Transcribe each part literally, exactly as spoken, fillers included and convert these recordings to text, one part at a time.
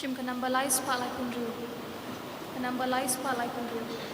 Shim ka number lai spah lai phew hynriew. Ka number lai spah lai phew hynriew.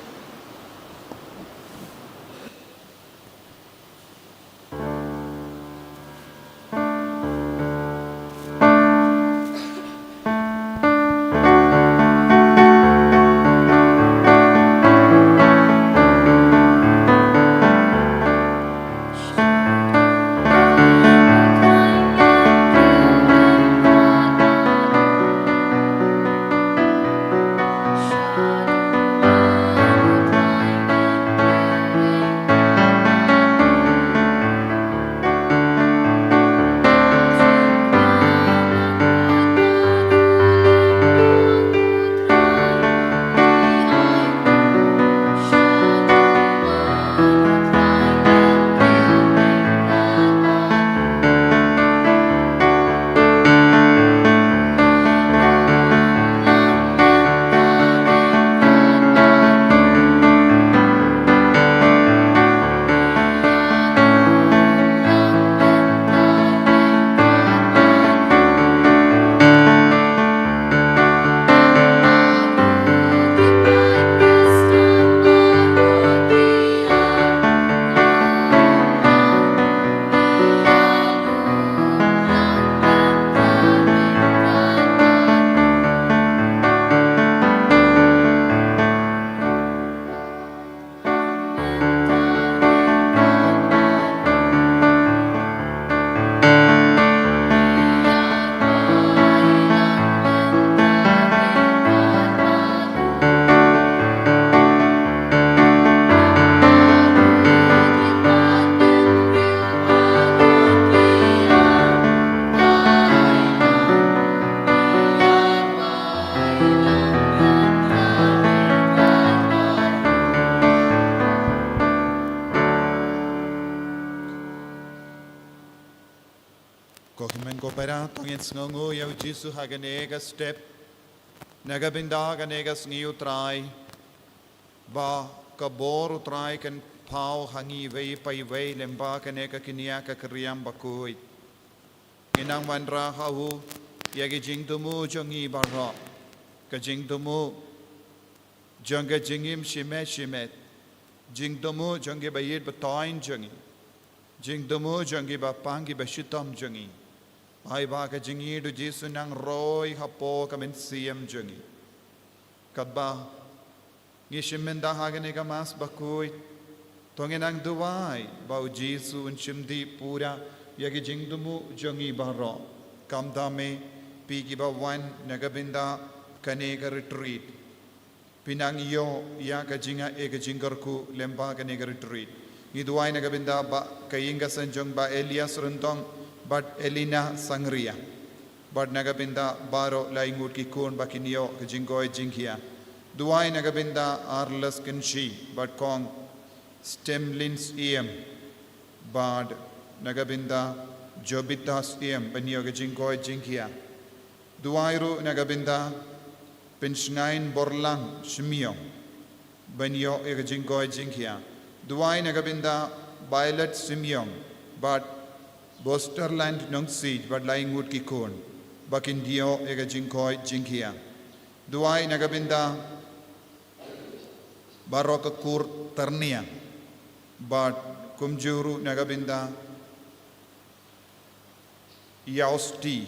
Ko hynmen ko para, to ngin sngewnguh ïa u Jisu ha kane ka step. Na ka bynta kane ka sngi u Trai, ba ka bor u Trai kan paw ha ngi iwei pa iwei lyngba kane ka kñia ka kñiam bakhuid. Ngin nang wanrah ha u ïa ki jingthmu jong ngi baroh. Ka jingthmu jong ka jingim shimet shimet. Jingthmu jong ki ba ïeit ba thoiñ jong ngi. Jingthmu jong ki ba pang ki ba shitom jong ngi. Ai ba ka jingïeit u Jisu nang roi hapoh ka mynsiem jong ngi. Katba ngi shim mynta ha kane ka Mass bakhuid, to ngin nang duwai ba u Jisu un shim dih pura ïa ki jingthmu jong ngi baroh. Khamtam eh phi ki ba wan na ka bynta kane ka retreat. Phin nang ïoh ïa ka jingaiei ka jingkyrkhu lyngba kane ka retreat. Ngi duwai na ka bynta ba ka ïing ka sem jong Bah Elias Ryntong bad Elina Sangria. Bad na ka bynta baroh lai ngut ki khun ba kin ïoh ka jingkoit jingkhiah. Duwai na ka bynta Arles Kynshi bad Kong Stemlin Syiem. Bad na ka bynta Jobita Syiem ban ïoh ka jingkoit jingkhiah. Duwai ruh na ka bynta Pynshngaiñ Borlang Shymïong ban ïoh ïa ka jingkoit jingkhiah. Duwai na ka bynta Violet Shymïong bad Bosterland Nongsiej bad lai ngut ki khun ba kin ïoh ïa ka jingkoit jingkhiah. Duwai na ka bynta baroh ka kur Tyrnia bad kumjuh ruh na ka bynta Ïa u Sti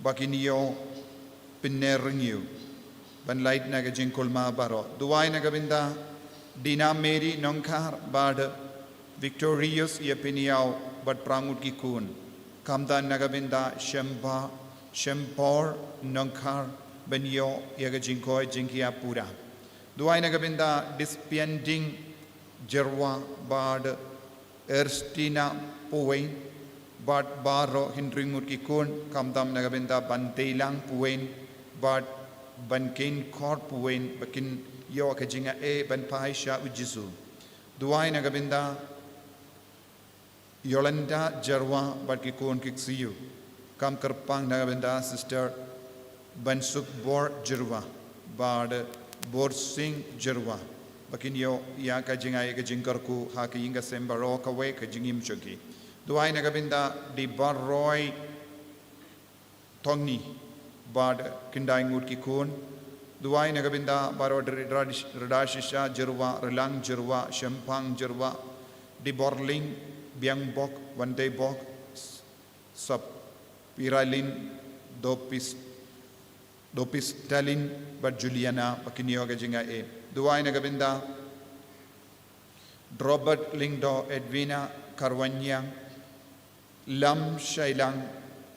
ba kin ïoh pynner rngiew ban lait na ka jingkulmar baroh. Duwai na ka bynta Dina Mary Nongkhar bad Victorious Ïapynïaw bad phra ngut ki khun. Khamtam na ka bynta Shemba Shempor Nongkhar ban ïoh ïa ka jingkoit jingkhiah pura. Duwai na ka bynta Dispiending Jyrwa bad Erstina Puwein bad baroh hynriew ngut ki khun, khamtam na ka bynta Banteilang Puwein bad Bankeiñkhor Puwein ba kin ïoh ka jingaiei ban phai sha u Jisu. Duwai na ka bynta Yolanda Jyrwa bad ki khun ki ksiew. Kam kyrpang na ka bynta Sister Bansukbor Jyrwa bad Borsing Jyrwa ba kin ïoh ïa ka jingai ka jingkyrkhu ha ka ïing ka sem baroh kawei ka jingim jong ki. Duwai na ka bynta Dibaroi Thongni bad khyndai ngut ki khun. Duwai na ka bynta baroh, Rida, Rida Shisha Jyrwa, Rylang Jyrwa, Shempang Jyrwa, Diborling, Biang Bok, Wandei Bok, Sapiralin, Dopis, Dopistalin bad Juliana, ba kin ïoh ka jingaiei. Duwai na ka bynta Robert Lyngdoh, Edwina Karwaniang, Lam Shailang,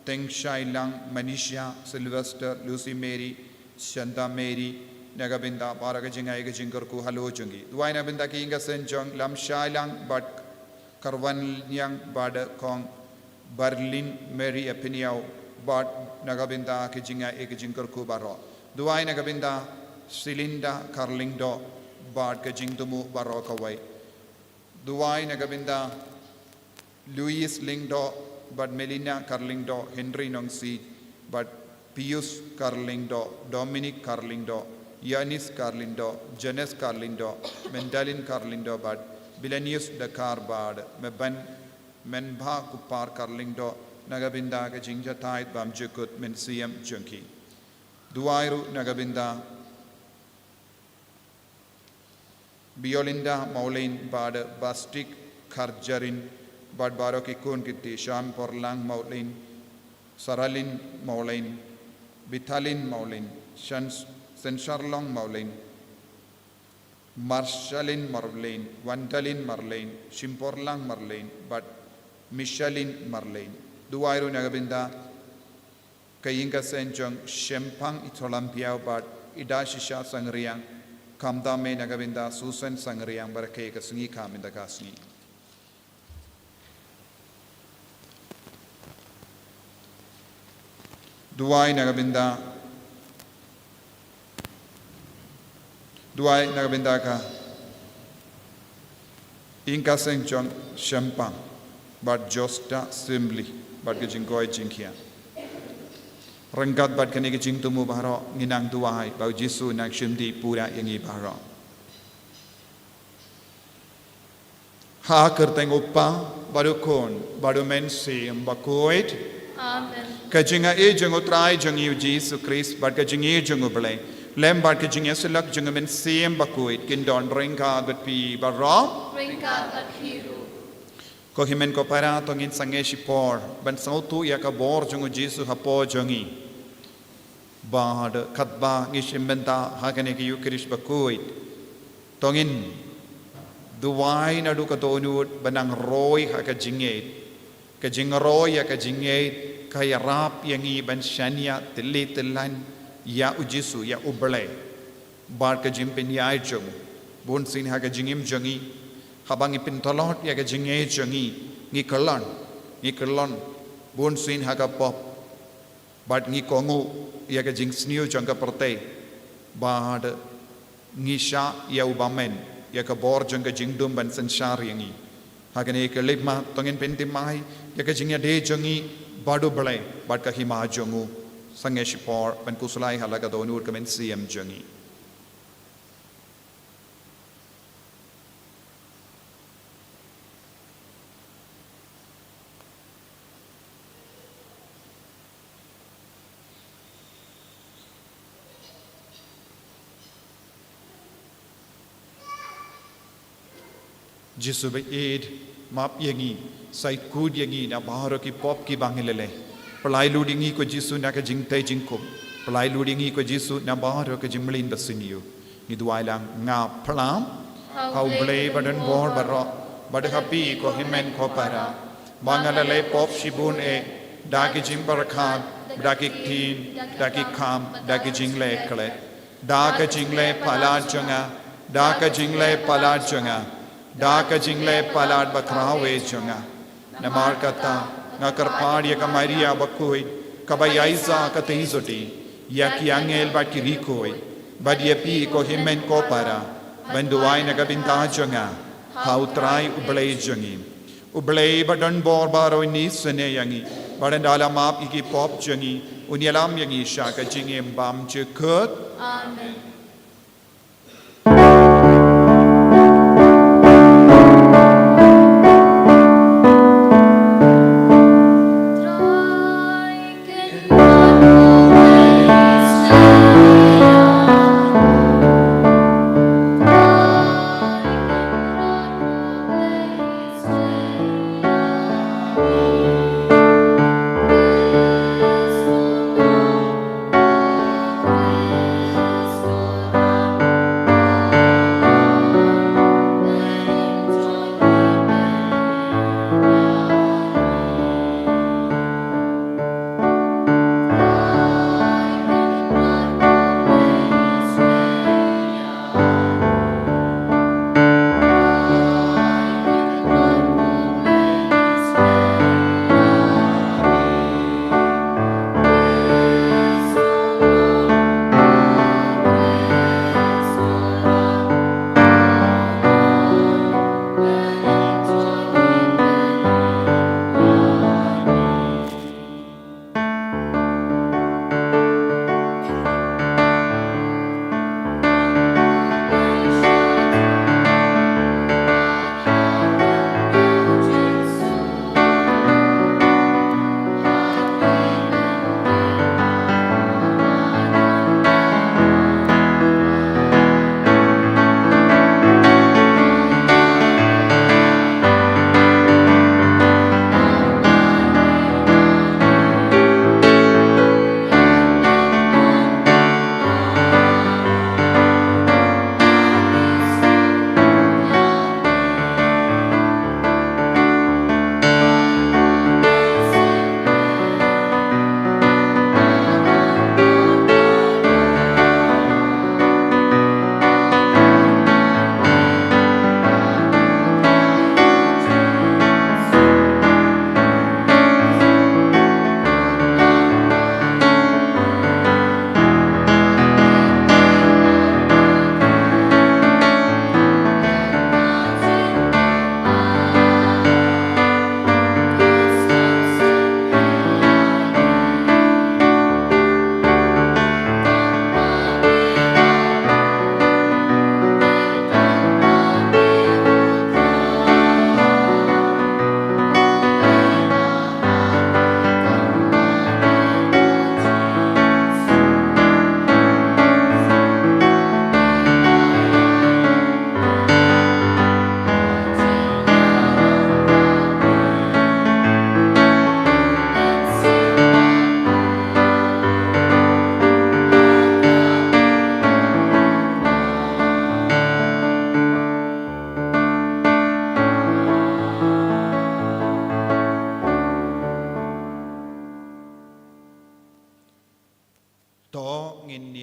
Teng Shailang, Manisha, Sylvester, Lucy Mary, Shanta Mary, na ka bynta para ka jingai ka jingkyrkhu halor jong ki. Duwai na ka bynta ki ïing ka seng jong Lam Shailang bad Karwaniang bad Kong Berlin Mary Apiniau, bad na ka bynta ki jingai ka jingkyrkhu baroh. Duwai na ka bynta Silinda Karlyngdoh bad ka jingthmu baroh kawei. Duwai na ka bynta Louis Lyngdoh bad Melina Karlyngdoh, Henry Nongsiej bad Pius Karlyngdoh, Dominic Karlyngdoh, Yanis Karlyngdoh, Janes Karlyngdoh, Mendalin Karlyngdoh bad Bilanius Dakar bad Meban Menbha Kupar Karlyngdoh, na ka bynta ka jingjatai bymjukut mynsiem jong ki. Duwai ruh na ka bynta Biolinda Maulin bad Bastik Kharjarin bad baroh ki khun ki kti, Shan Porlang Maulin, Saralin Maulin, Bitalin Maulin, Shan, Sensharlong Maulin, Marshalin Marlin, Wandalin Marlin, Shimporlang Marlin bad Mishalin Marlin. Duwai ruh na ka bynta ka ïing ka seng jong Shempang Itholampiaw bad Ida Shisha Sangriang, khamtam eh na ka bynta Susan Sangriang, ba rakhe ka sngi ka mynta ka sngi. Duwai na ka bynta, duwai na ka bynta ka ïing ka seng jong Shempang bad Josta Assembly bad ka jingkoit jingkhiah. Ryngkat bad kane ka jingthmu baroh ngi nang duwai ba U Jisu un nang shimti pura ïa ngi baroh. Ha ka kyrteng U Kpa bad U Khun bad U Mynsiem Bakhuid. Amen. Ka jingai jong U Trai jong ngi U Jisu Khrist bad ka jingïeit jong U Blei, lem bad ka jingïasyllok jong U Mynsiem Bakhuid, kin don ryngkat bad phi baroh. Ryngkat bad phi ruh. Ko hynmen ko para, to ngin sangeh shipor ban sngewthuh ïa ka bor jong U Jisu hapoh jong ngi. Bad katba ngi shim bynta ha kane ka Ïukharist Bakhuid, to ngin duwai naduh ka dohnud ban nang roi ha ka jingngeit. Ka jingroi ïa ka jingngeit ka ïarap ïa ngi ban shaniah tylli tyllan ïa U Jisu, ïa U Blei bad ka jingpynïaid jong u. Bunsien ha ka jingim jong ngi, haba ngi pyntlot ïa ka jingngeit jong ngi, ngi kyllon, ngi kyllon bunsien ha ka pop. Bad ngi kohnguh ïa ka jingsniew jong ka pyrthei. Bad ngi shah ïa u bymmen, ïa ka bor jong ka jingdum ban synshar ïa ngi. Ha kane ka leit mat, to ngin pynthymmai ïa ka jingïadei jong ngi bad U Blei bad ka hima jong u. Sangeh shipor ban khuslai ha la ka dohnud ka mynsiem jong ngi. Jisu ba ïeit, map ïa ngi, sa ïeit kut ïa ngi na baroh ki pop kiba ngi la leh. Pynlait lut ïa ngi ko Jisu na ka jingtei jingkhum. Pynlait lut ïa ngi ko Jisu na baroh ka jingmlien ba sniew. Ngi duwai lang, nga phla ha U Blei ba don bor baroh, bad ha phi ko hynmen ko para, ba nga la leh pop shibun eh, da ki jingpyrkhat, da ki ktien, da ki kam, da ki jingleh khleh, da ka jingleh palat jong nga, da ka jingleh palat jong nga, da ka jingleh palat bakhraw eh jong nga. Namar kata, nga kyrpad ïa ka Maria Bakhuid, kaba ïaishah katei jong ngi, ïa ki angel bad ki riewkhuid, bad ïa phi ko hynmen ko para, ban duwai na ka bynta jong nga ha U Trai U Blei jong ngi. U Blei ba don bor baroh un isynei ïa ngi, bad ynda la map ïa ki pop jong ngi, un ïalam ïa ngi sha ka jingim bymjukut. Amen.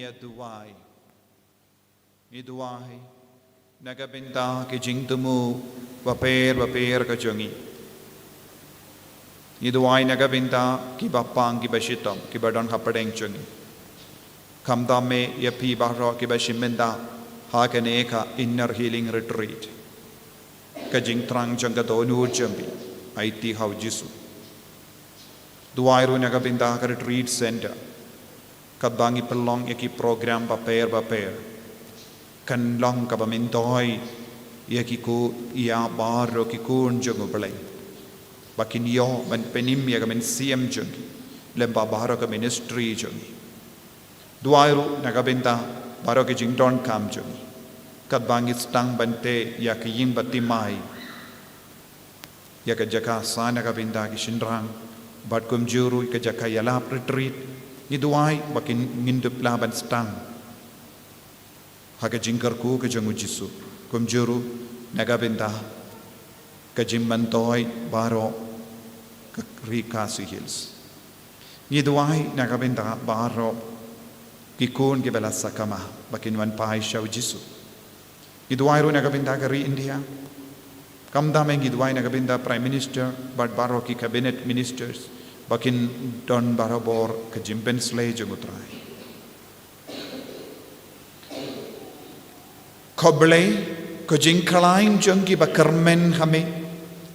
Duwai. Ngi duwai na ka bynta ki jingthmu bapher bapher ka jong ngi. Ngi duwai na ka bynta kiba pang, kiba shitom, kiba don hapdeng jong ngi. Khamtam eh ïa phi baroh kiba shim bynta ha kane ka Inner Healing Retreat. Ka jingthrang jong ka dohnud jong phi, aiti ha u Jisu. Duwai ruh na ka bynta ka Retreat Center, katba ngi pynlong ïa ki program bapher bapher. Kan long kaba myntoi ïa ki ku, ïa baroh ki khun jong U Blei, ba kin ïoh ban pynim ïa ka mynsiem jong ki lem bad baroh ka ministry jong ngi. Duwai ruh na ka bynta baroh ki jingdonkam jong ngi, katba ngi sdang ban teh ïa ka ïing bathymmai, ïa ka jaka san na ka bynta ki shynrang, bad kumjuh ruh ka jaka ïalap retreat. Ngi duwai ba kin, ngin dup lah ban sdang ha ka jingkyrkhu ka jong u Jisu, kumjuh ruh na ka bynta ka jingmyntoi baroh ka ri Khasi Hills. Ngi duwai na ka bynta baroh ki khun kiba la sakma, ba kin wan phai sha u Jisu. Ngi duwai ruh na ka bynta ka ri India. Khamtam eh ngi duwai na ka bynta Prime Minister bad baroh ki Cabinet Ministers, ba kin don barabor ka jingpynshlei jong u Trai. Ko Blei, ko jingkhlaiñ jong kiba kyrmen ha me,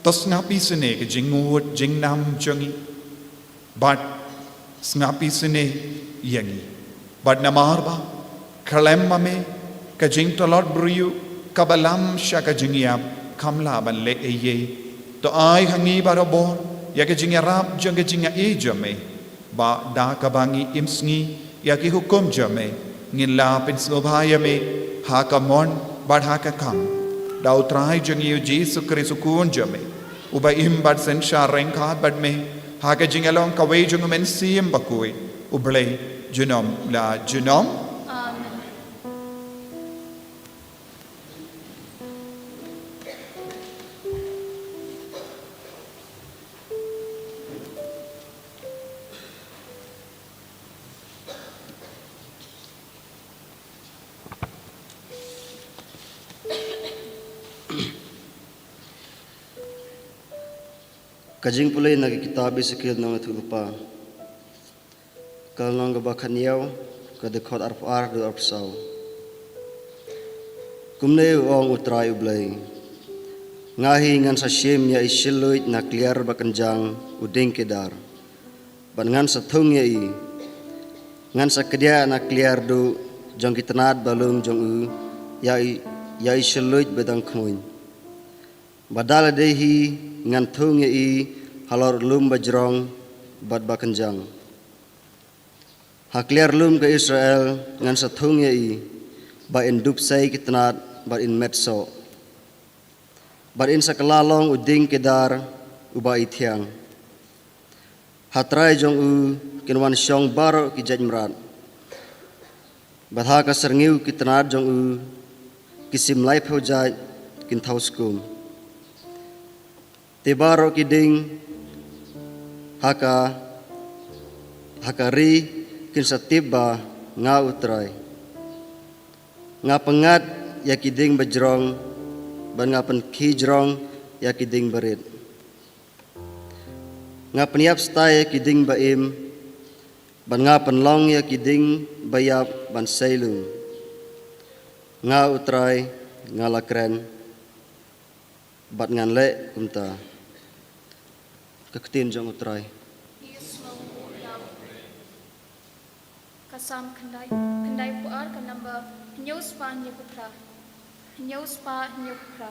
to sngap isynei ka jingngud jingnam jong ngi, bad sngap isynei ïa ngi. Bad namar ba khlem ma me ka jingtlot briew kaba lam sha ka jingïap kam lah ban leh ei ei. To ai ha ngi barabor ïa ka jingïarap jong ka jingaiei jong me, ba da kaba ngi im sngi ïa ki hukum jong me, ngin lah pynsngewbha ïa me ha ka mon bad ha ka kam. Da u Trai jong ngi u Jisu Khrist u Khun jong me, uba im bad synshar ryngkat bad me ha ka jingïalong kawei jong u Mynsiem Bakhuid, U Blei junom la junom. Amen. Ka jingpule na ka kitab Esekiel nongïathuhlypa, ka lynnong kaba khathynñiew, ka dkhot arphew ar haduh arphew saw. Kumne u ong u Trai U Blei: Nga hi ngan sa shim ïa i shylluid na kliar ba kynjang u dieng kedar, bad ngan sa thung ïa i. Ngan sa kdiah na kliar duh jong ki tnat ba lum jong u ïa i, ïa i shylluid ba dang khmuiñ. Bad da lade hi ngan thung ïa i halor u lum ba jrong bad ba kynjang. Ha kliar lum ka Israel ngan sa thung ïa i, ba in dup sei ki tnat bad in met soh. Bad in sa kylla long u dieng kedar uba i thiang. Ha trai jong u kin wan shong baroh ki jait mrad, bad ha ka syrngiew ki tnat jong u ki sim laiphew jait kin thaw skum. Te baroh ki dieng ha ka, ha ka ri kin sa tip ba nga u Trai. Nga pynngat ïa ki dieng ba jrong, bad nga pynkhie jrong ïa ki dieng ba rit. Nga pynïap stai ïa ki dieng ba im, bad nga pynlong ïa ki dieng ba ïap ban sei lum. Nga u Trai nga la kren, bad ngan leh kumta. Ka ktien jong u Trai. Ka Salm khyndai, khyndaiphew ar, ka number hynñiew spah hynñiewphew phra. Hynñiew spah hynñiewphew phra.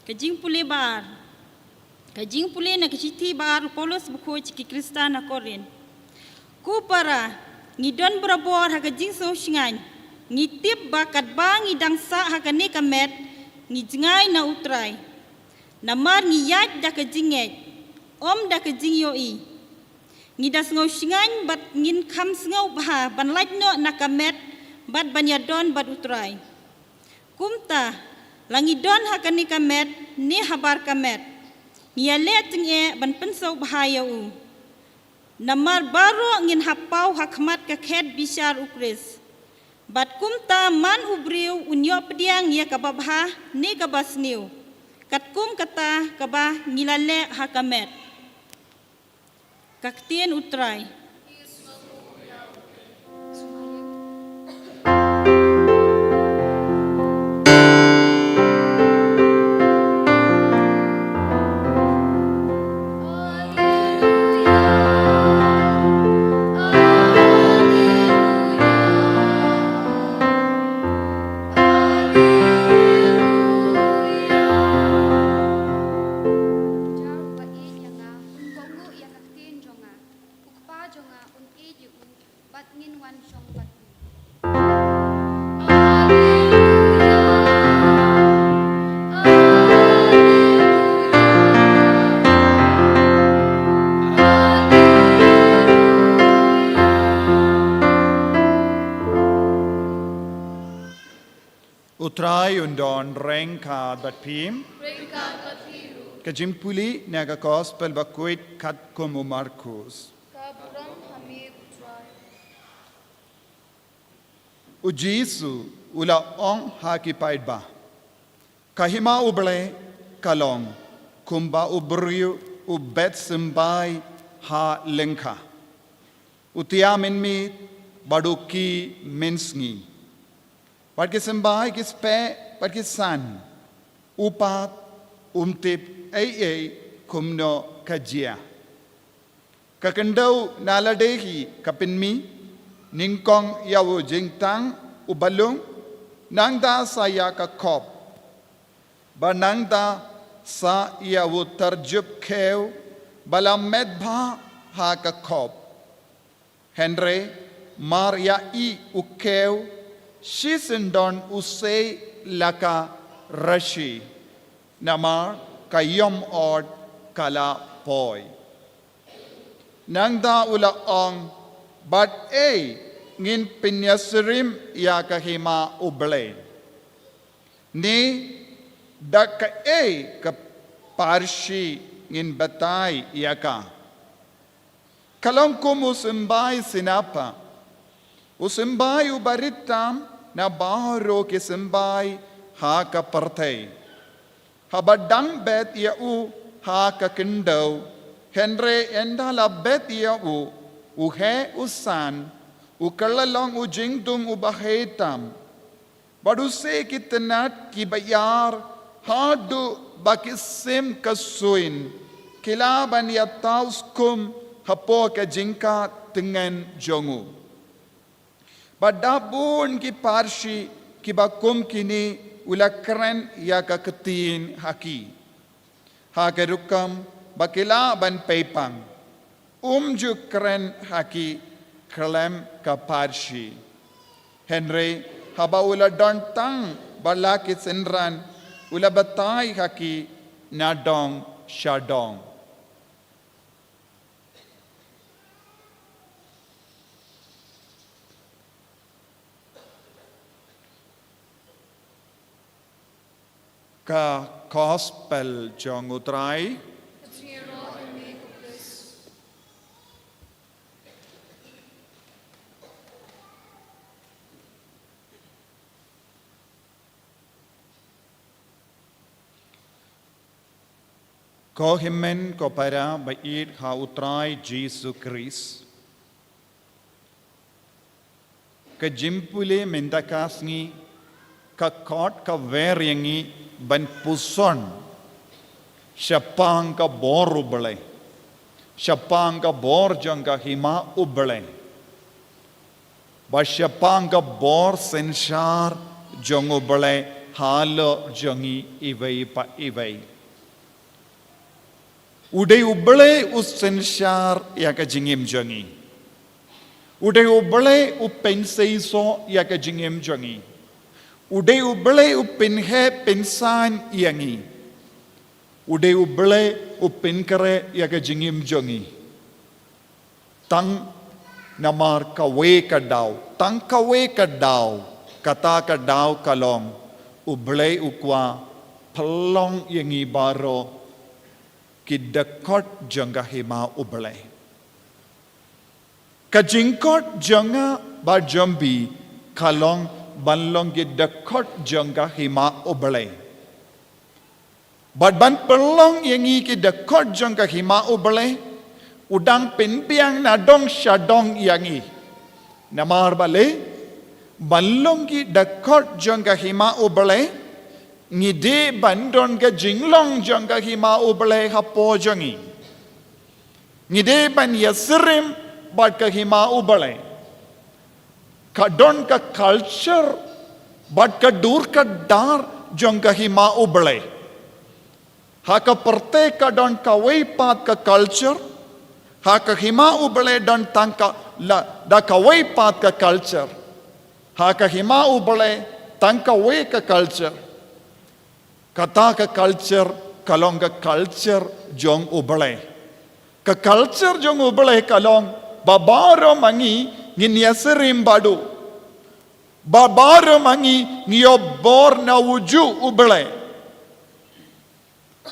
Ka jingpule ba ar. Ka jingpule na ka shithi ba ar u Paulus bakhuid sha ki Khristan na Korinth. Ko para, ngi don barabor ha ka jingsngewsynshar. Ngi tip ba katba ngi dang sah ha kane ka met, ngi jngai na U Trai. Namar ngi ïaid da ka jingngeit, ym da ka jingïohi. Ngi da sngewsynshar bad ngin kham sngewbha ban lait noh na ka met bad ban ïadon bad U Trai. Kumta, la ngi don ha kane ka met, ne habar ka met, ngi ïaleh jingeh ban pynsngewbha ïa u. Namar baroh ngin hap paw ha khmat ka khet bishar U Khrist. Bad kumta man u briew un ïoh pdiang ïa kaba bha ne kaba sniew, katkum kata kaba ngi la leh ha ka met. Ka ktien U Trai. Jar uba ïeit ïa nga, un kohnguh ïa ka ktien jong nga. U Kpa jong nga un ïeit ïa u, bad ngin wan shong bad u. U Trai un don ryngkat bad phi. Ryngkat bad phi ruh. Ka jingpule na ka Gospel bakhuid katkum u Markus. Ka burom ha me U Trai. U Jisu u la ong ha ki paidbah, ka hima U Blei ka long kumba u briew u bet symbai ha lyngkha. U thiah mynmiet bad u khih mynsngi. Bad ki symbai ki speh bad ki san. U pat um tip ei ei kumno ka jia. Ka khyndew na lade hi ka pynmih, nyngkong ïa u jingtang u balung, nangta sa ïa ka khop. Bad nangta sa ïa u tyrjup khew ba la met bha ha ka khop. Hynrei mar ïa i u khew, shisyndon u sei la ka rashi. Namar ka ïom ot ka la poi. Nangta u la ong, bad ei ngin pynïasyriem ïa ka hima U Blei? Ne da kaei ka parshi ngin batai ïa ka? Ka long kum u symbai sinapa. U symbai uba rit tam na baroh ki symbai ha ka pyrthei. Haba dang bet ïa u ha ka khyndew, hynrei ynda la bet ïa u, u heh u san, u kylla long u jingdum uba heh tam. Bad u sei ki tnat kiba ïar, haduh ba ki sim ka suin, ki lah ban ïa thaw skum hapoh ka jingkha tngen jong u. Bad da bun ki parshi kiba kum kine u la kren ïa ka ktien ha ki. Ha ka rukom ba ki lah ban pei pang. Um ju kren ha ki khlem ka parshi. Hynrei haba u la don tang ba la ki synran, u la batai ha ki na dong sha dong. Ka Gospel jong U Trai. Ko hynmen ko para ba ïeit ha U Trai Jisu Khrist. Ka jingpule mynta ka sngi ka khot ka wer ïa ngi ban puson shaphang ka bor U Blei, shaphang ka bor jong ka hima U Blei, bad shaphang ka bor synshar jong U Blei halor jong ngi iwei pa iwei. U dei U Blei u synshar ïa ka jingim jong ngi. U dei U Blei u pynseisoh ïa ka jingim jong ngi. U dei U Blei u pynheh pynsan ïa ngi. U dei U Blei u pynkhreh ïa ka jingim jong ngi. Tang namar kawei ka daw, tang kawei ka daw, kata ka daw ka long, U Blei u kwah pynlong ïa ngi baroh ki dkhot jong ka hima U Blei. Ka jingkhot jong nga bad jong phi ka long ban long ki dkhot jong ka hima U Blei. Bad ban pynlong ïa ngi ki dkhot jong ka hima U Blei, u dang pynbiang na dong sha dong ïa ngi. Namar balei, ban long ki dkhot jong ka hima U Blei, ngi dei ban don ka jinglong jong ka hima U Blei hapoh jong ngi. Ngi dei ban ïasyriem bad ka hima U Blei. Ka don ka culture bad ka dur ka dar jong ka hima U Blei. Ha ka pyrthei ka don kawei pat ka culture. Ha ka hima U Blei don tang ka la, da kawei pat ka culture. Ha ka hima U Blei tang kawei ka culture. Kata ka culture ka long ka culture jong U Blei. Ka culture jong U Blei ka long ba baroh ma ngi ngin ïasyriem bad u. Ba baroh ma ngi ngi ïoh bor na ujuh U Blei.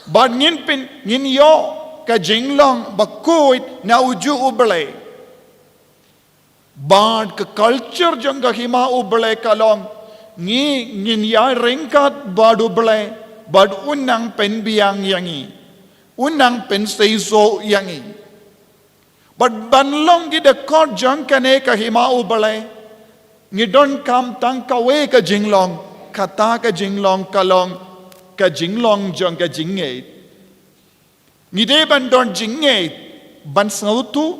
Bad ngin pyn, ngin ïoh ka jinglong bakhuid na ujuh U Blei. Bad ka culture jong ka hima U Blei ka long, ngi ngin ïaryngkat bad U Blei, bad un nang pynbiang ïa ngi, un nang pynseisoh ïa ngi. Bad ban long ki dkhot jong kane ka hima U Blei, ngi donkam tang kawei ka jinglong, kata ka jinglong ka long ka jinglong jong ka jingngeit. Ngi dei ban don jingngeit ban sngewthuh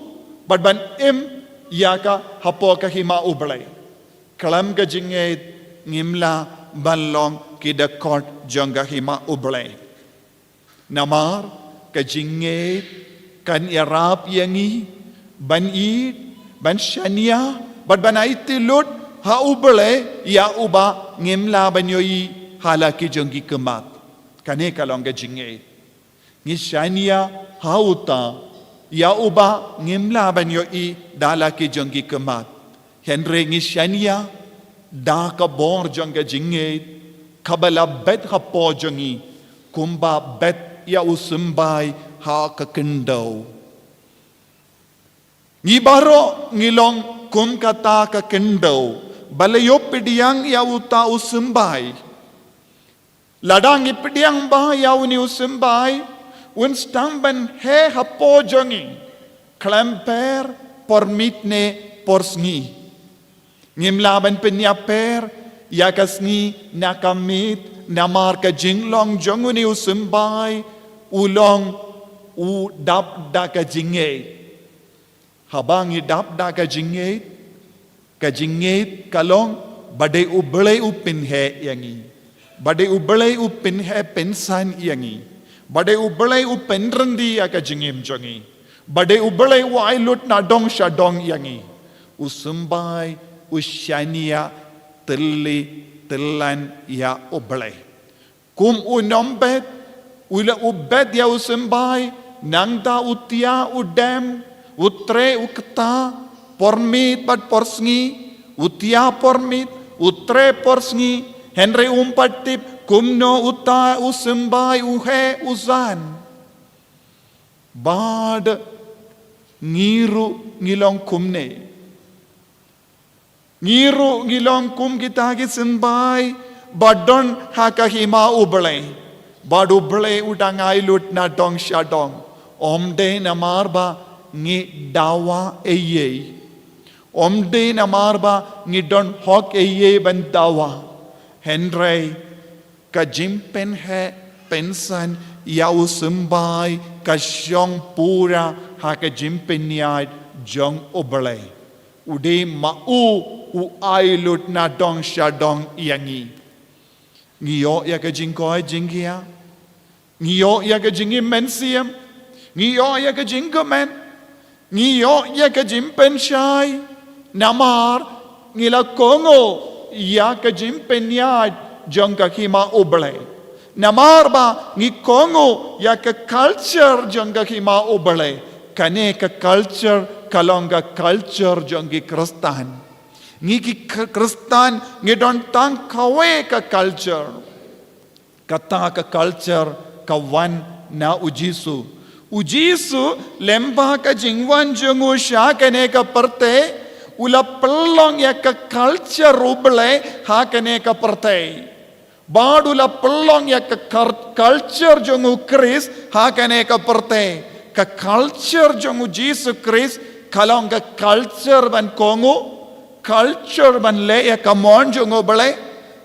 bad ban im ïa ka hapoh ka hima U Blei. Khlem ka jingngeit ngim lah ban long ki dkhot jong ka hima U Blei. Namar ka jingngeit kan ïarap ïa ngi ban ïeit, ban shaniah bad ban aiti lut ha U Blei ïa uba ngim lah ban ïohi ha la ki jong ki khmat. Kane ka long ka jingngeit. Ngi shaniah ha uta ïa uba ngim lah ban ïohi da la ki jong ki khmat. Hynrei ngi shaniah da ka bor jong ka jingngeit kaba la bet hapoh jong ngi, kumba bet ïa u symbai ha ka khyndew. Ngi baroh ngi long kum kata ka khyndew ba la ïoh pdiang ïa uta u symbai. Lada ngi pdiang bha ïa une u symbai, un sdang ban heh hapoh jong ngi khlem pher por miet ne por sngi. Ngim lah ban pynïapher ïa ka sngi na ka miet, namar ka jinglong jong une u symbai u long u dap da ka jingngeit. Haba ngi dap da ka jingngeit, ka jingngeit ka long ba dei U Blei u pynheh ïa ngi, ba dei U Blei u pynheh pynsan ïa ngi, ba dei U Blei u pynryndi ïa ka jingim jong ngi, ba dei U Blei u ai lut na dong sha dong ïa ngi. U symbai u shaniah tylli tyllan ïa U Blei. Kum u nongbet, u la u bet ïa u symbai, nangta u thiah u dem, u treh u kta, por miet bad por sngi, u thiah por miet, u treh por sngi, hynrei um pat tip kumno uta u symbai u heh u san. Bad ngi ruh ngi long kumne. Ngi ruh ngi long kum kita ki symbai ba don ha ka hima U Blei. Bad U Blei u dang ai lut na dong sha dong. Ym dei namar ba ngi dawa eiei. Ym dei namar ba ngi don hok eiei ban dawa. Hynrei ka jingpynheh pynsan ïa u symbai ka shong pura ha ka jingpynïaid jong U Blei. U dei ma u u ai lut na dong sha dong ïa ngi. Ngi ïoh ïa ka jingkoit jingkhiah. Ngi ïoh ïa ka jingim mynsiem. Ngi ïoh ïa ka jingkmen. Ngi ïoh ïa ka jingpynshai. Namar ngi la kohnguh ïa ka jingpynïaid jong ka hima U Blei. Namar ba ngi kohnguh ïa ka culture jong ka hima U Blei. Kane ka culture ka long ka culture jong ki Khristan. Ngi ki Kh-, Khristan ngi don tang kawei ka culture. Kata ka culture ka wan na U Jisu. U Jisu lem bad ka jingwan jong u sha kane ka pyrthei, u la pynlong ïa ka culture U Blei ha kane ka pyrthei. Bad u la pynlong ïa ka kar-, culture jong U Khrist ha kane ka pyrthei. Ka culture jong U Jisu Khrist ka long ka culture ban kohnguh, culture ban leh ïa ka mon jong U Blei,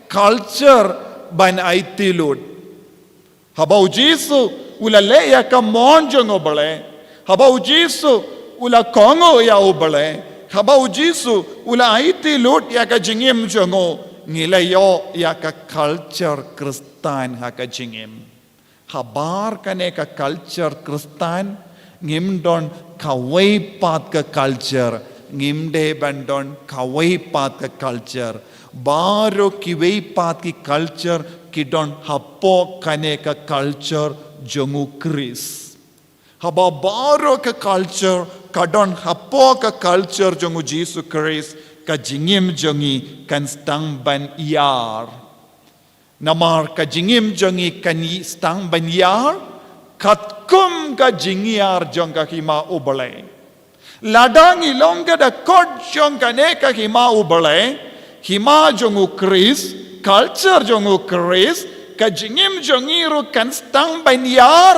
culture ban aiti lut. Haba U Jisu u la leh ïa ka mon jong U Blei, haba U Jisu u la kohnguh ïa U Blei, haba U Jisu u la aiti lut ïa ka jingim jong u, ngi la ïoh ïa ka culture Khristan ha ka jingim. Habar kane ka culture Khristan, ngim don kawei pat ka culture, ngim dei ban don kawei pat ka culture. Baroh kiwei pat ki culture ki don hapoh kane ka culture jong U Khrist. Haba baroh ka culture ka don hapoh ka culture jong U Jisu Khrist, ka jingim jong ngi kan sdang ban ïar. Namar ka jingim jong ngi kan sdang ban ïar katkum ka jingïar jong ka hima U Blei. Lada ngi long ka dkhot jong kane ka hima U Blei, hima jong U Khrist, culture jong U Khrist, ka jingim jong ngi ruh kan sdang ban ïar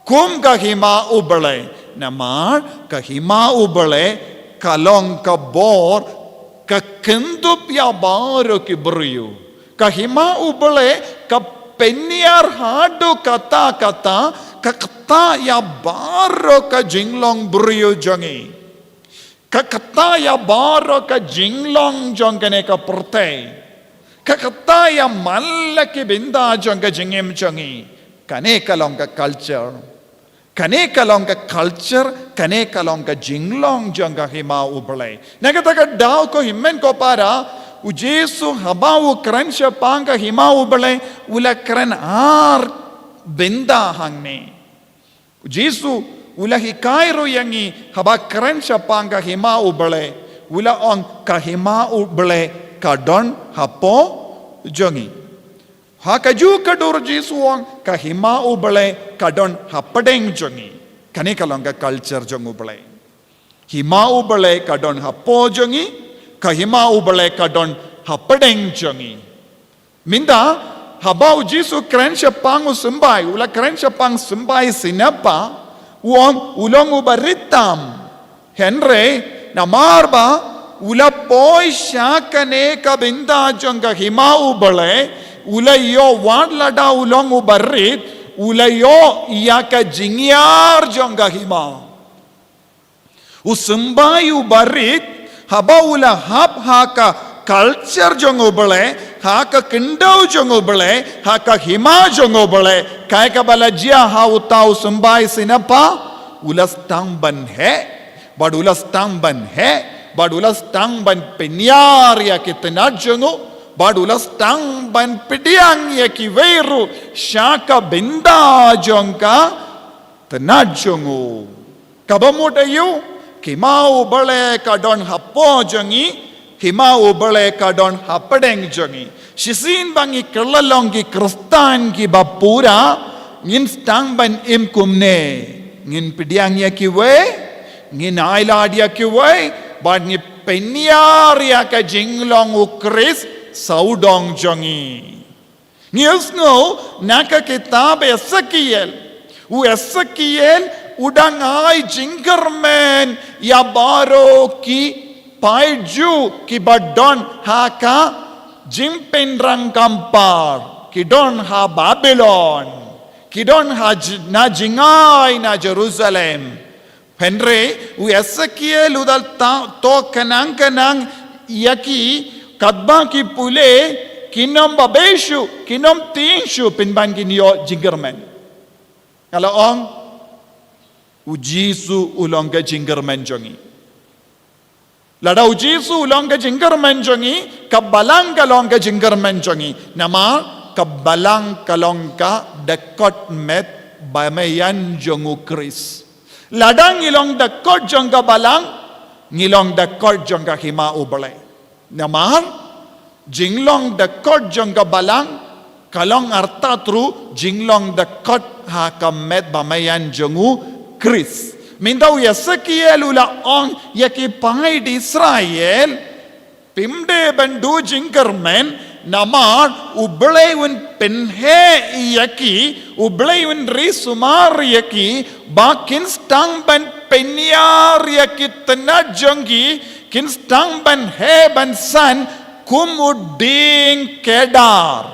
kum ka hima U Blei. Namar ka hima U Blei ka long ka bor, ka kynthup ïa baroh ki briew. Ka hima U Blei ka pynïar haduh katta katta, ka ktah ïa baroh ka jinglong briew jong ngi. Ka ktah ïa baroh ka jinglong jong kane ka pyrthei. Ka ktah ïa man la ki bynta jong ka jingim jong ngi. Kane ka long ka culture. Kane ka long ka culture, kane ka long ka jinglong jong ka hima U Blei. Na kata ka daw ko hynmen ko para, U Jisu haba u kren shaphang ka hima U Blei, u la kren ar bynta hangne. U Jisu u la hikai ruh ïa ngi haba kren shaphang ka hima U Blei, u la ong ka hima U Blei ka don hapoh jong ngi. Ha kajuh ka dur U Jisu u ong ka hima U Blei ka don hapdeng jong ngi. Kane ka long ka culture jong U Blei. Hima U Blei ka don hapoh jong ngi, ka hima U Blei ka don hapdeng jong ngi. Mynta, haba U Jisu kren shaphang u symbai, u la kren shaphang symbai sngewbha, u ong u long uba rit tam. Hynrei, namar ba, u la poi sha kane ka bynta jong ka hima U Blei, u la ïoh wat lada u long uba rit, u la ïoh ïa ka jingïar jong ka hima. U symbai uba rit, haba u la hap ha ka culture jong U Blei, ha ka khyndew jong U Blei, ha ka hima jong U Blei, kaei kaba la jia ha uta u symbai sngewbha, u la sdang ban heh, bad u la sdang ban heh, bad u la sdang ban pynïar ïa ki tnat jong u, bad u la sdang ban pdiang ïa kiwei ruh sha ka bynta jong ka tnat jong u. Kaba mut aïu, ka hima U Blei ka don hapoh jong ngi, ka hima U Blei ka don hapdeng jong ngi. Shisien ba ngi kylla long ki Khristan kiba pura, ngin sdang ban im kumne. Ngin pdiang ïa kiwei, ngin ailad ïa kiwei, bad ngi pynïar ïa ka jinglong U Khrist sawdong jong ngi. Ngi ïohsngew na ka kitab Esekiel. U Esekiel u dang ai jingkyrmen ïa baroh ki paid Jiw kiba don ha ka jingpynrang kam par, ki don ha Babilon, ki don ha j-, na jngai na Jerusalem. Hynrei u Esekiel u da ta-, to kynang kynang ïa ki, katba ki pule, Kin ym ba beh shuh, kin ym tieng shuh pynban kin ïoh jingkyrmen. Nga la ong, u Jisu u long ka jingkyrmen jong ngi. Lada u Jisu u long ka jingkyrmen jong ngi, ka balang ka long ka jingkyrmen jong ngi. Namar ka balang ka long ka dkhot met ba meian jong u Khrist. Lada ngi long dkhot jong ka balang, ngi long dkhot jong ka hima u Blei. Namar jinglong dkhot jong ka balang ka long artat ruh jinglong dkhot ha ka met ba meian jong u Khrist. Mynta u Esekiel u la ong ïa ki paid Israel, phim dei ban duh jingkyrmen, namar u Blei un pynheh ïa ki, u Blei un ri sumar ïa ki, ba kin sdang ban pynïar ïa ki tnat jong ki, kin sdang ban heh ban san kum u dieng Kedar.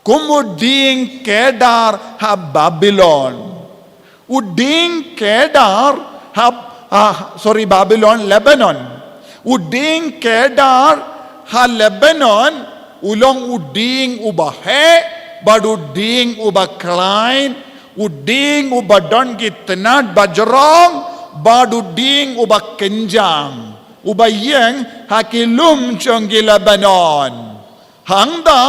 Kum u dieng Kedar ha Babilon. U dieng Kedar ha, ha, sorry, Babilon, Lebanon. U dieng Kedar ha Lebanon, u long u dieng uba heh, bad u dieng uba khlaiñ, u dieng uba don ki tnat bajrong, bad u dieng uba kynjang, uba ïeng ha ki lum jong ki Lebanon. Hangta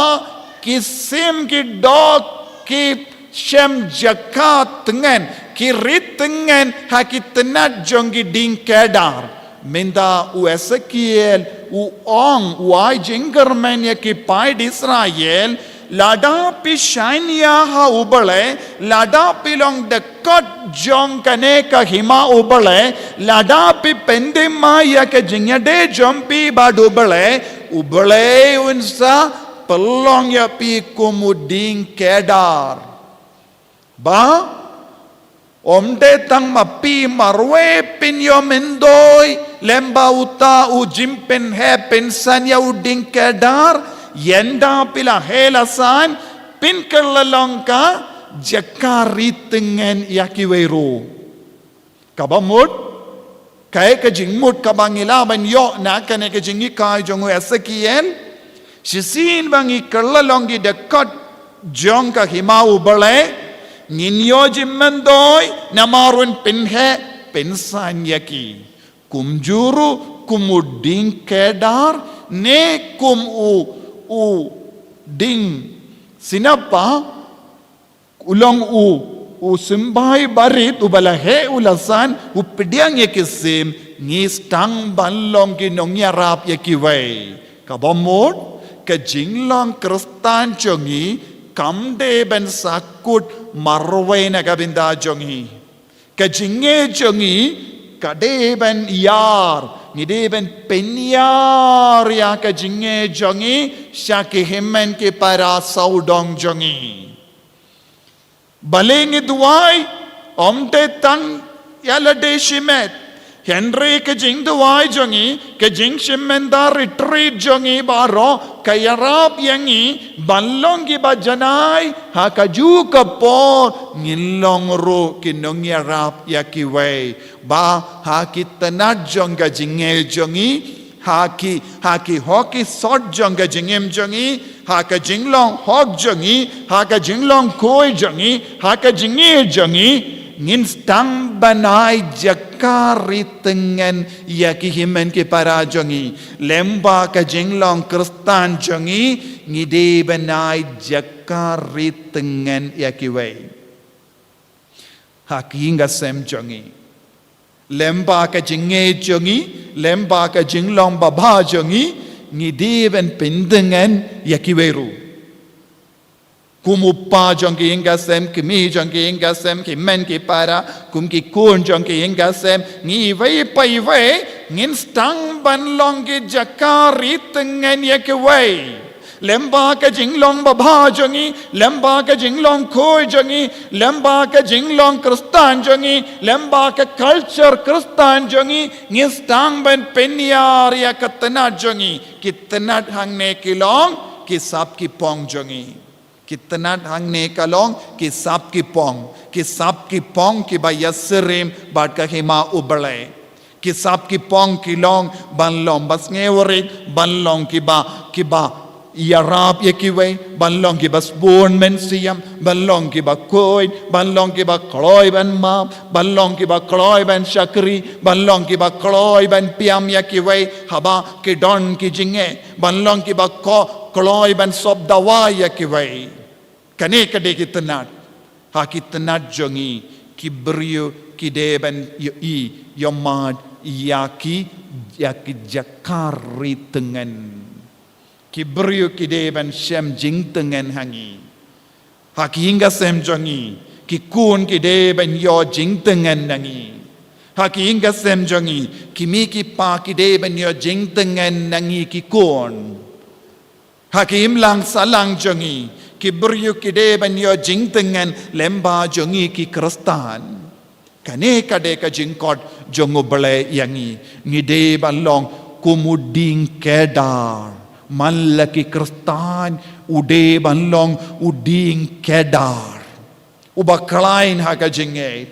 ki sim ki doh ki shem jaka tngen, ki ri tngen ha ki tnat jong ki dieng Kedar. Mynta u Esekiel u ong, u ai jingkyrmen ïa ki paid Israel, lada phi shaniah ha u Blei, lada phi long dkhot jong kane ka hima u Blei, lada phi pyndem ïa ka jingïadei jong phi bad u Blei, u Blei un sa pynlong ïa phi kum u dieng Kedar. Ba ym dei tang ma phi marwei phin ïoh myndoi lem bad uta u jingpynheh pynsan ïa u dieng Kedar, ynda phi la heh la san, phin kylla long ka jaka ri tngen ïa kiwei ruh. Kaba mut, kaei ka jingmut kaba ngi lah ban ïoh na kane ka jinghikai jong u Esekiel? Shisien ba ngi kylla long ki dkhot jong ka hima u Blei, ngin ïoh jingmyndoi namar un pynheh pynsan ïa ki. Kumjuh ruh kum u dieng Kedar ne kum u, u dieng Sinapa, u long u, u symbai barit uba la heh u la san, u pdiang ïa ki sim, ngi sdang ban long ki nongïarap ïa kiwei. Kaba mut, ka jinglong Khristan jong ngi kam dei ban sa kut marwei na ka bynta jong ngi. Ka jingngeit jong ngi ka dei ban ïar, ngi dei ban pynïar ïa ka jingngeit jong ngi sha ki hynmen ki para sawdong jong ngi. Balei ngi duwai? Ym dei tang ïa lade shimet. Hynrei ka jingduwai jong ngi, ka jingshimet da retreat jong ngi baroh, ka ïarap ïa ngi ban long kiba janai, ha kajuh ka por ngin long ruh ki nongïarap ïa kiwei. Ba ha ki tnat jong ka jingngeit jong ngi, ha ki, ha ki hok ki sot jong ka jingim jong ngi, ha ka jinglong hok jong ngi, ha ka jinglong khuid jong ngi, ha ka jingngeit jong ngi, ngin sdang ban ai jaka ri tngen ïa ki hynmen ki para jong ngi. Lem bad ka jinglong Khristan jong ngi, ngi dei ban ai jaka ri tngen ïa kiwei. Ha ki ïing ki sem jong ngi. Lem bad ka jingngeit jong ngi, lem bad ka jinglong babha jong ngi, ngi dei ban pyntngen ïa kiwei ruh. Kum u kpa jong ki ïing ki sem, kmie jong ki ïing ki sem, ki hynmen ki para, kum ki khun jong ki ïing ki sem, ngi iwei pa iwei, ngin sdang ban long ki jaka ri tngen ïa kiwei. Lem bad ka jinglong babha jong ngi, lem bad ka jinglong khuid jong ngi, lem bad ka jinglong Khristan jong ngi, lem bad ka culture Khristan jong ngi, ngin sdang ban pynïar ïa ka tnat jong ngi, ki tnat hangne ki long, ki sap ki pong jong ngi. Ki tnat hangne ka long, ki sap ki pong, ki sap ki pong kiba ïasyriem bad ka hima U Blei. Ki sap ki pong ki long ban long basngew rit, ban long kiba, kiba ïarap ïa kiwei ban long kiba sbun mynsiem, ban long kiba khuid, ban long kiba kloi ban map, ban long kiba kloi ban shakri, ban long kiba kloi ban pynïap ïa kiwei haba ki don ki jingeh, ban long kiba ko-, kloi ban sop dawa ïa kiwei. Kane ka dei ki tynnad. Ha ki tynnad jong ngi, ki briew ki dei ban ïohi, ïohmad ïa ki, ïa ki jaka ri tngen. Ki briew ki dei ban shem jingtngen ha ngi. Ha ki ïing ki sem jong ngi, ki khun ki dei ban ïoh jingtngen na ngi. Ha ki ïing ki sem jong ngi, ki mei ki pa ki dei ban ïoh jingtngen na ngi ki khun. Ha ki imlang sahlang jong ngi, ki briew ki dei ban ïoh jingtngen lyngba jong ngi ki Khristan. Kane ka dei ka jingkhot jong U Blei ïa ngi, ngi dei ban long kum u dieng kedar. Man la ki Khristan, u dei ban long u dieng kedar. Uba khlaiñ ha ka jingngeit.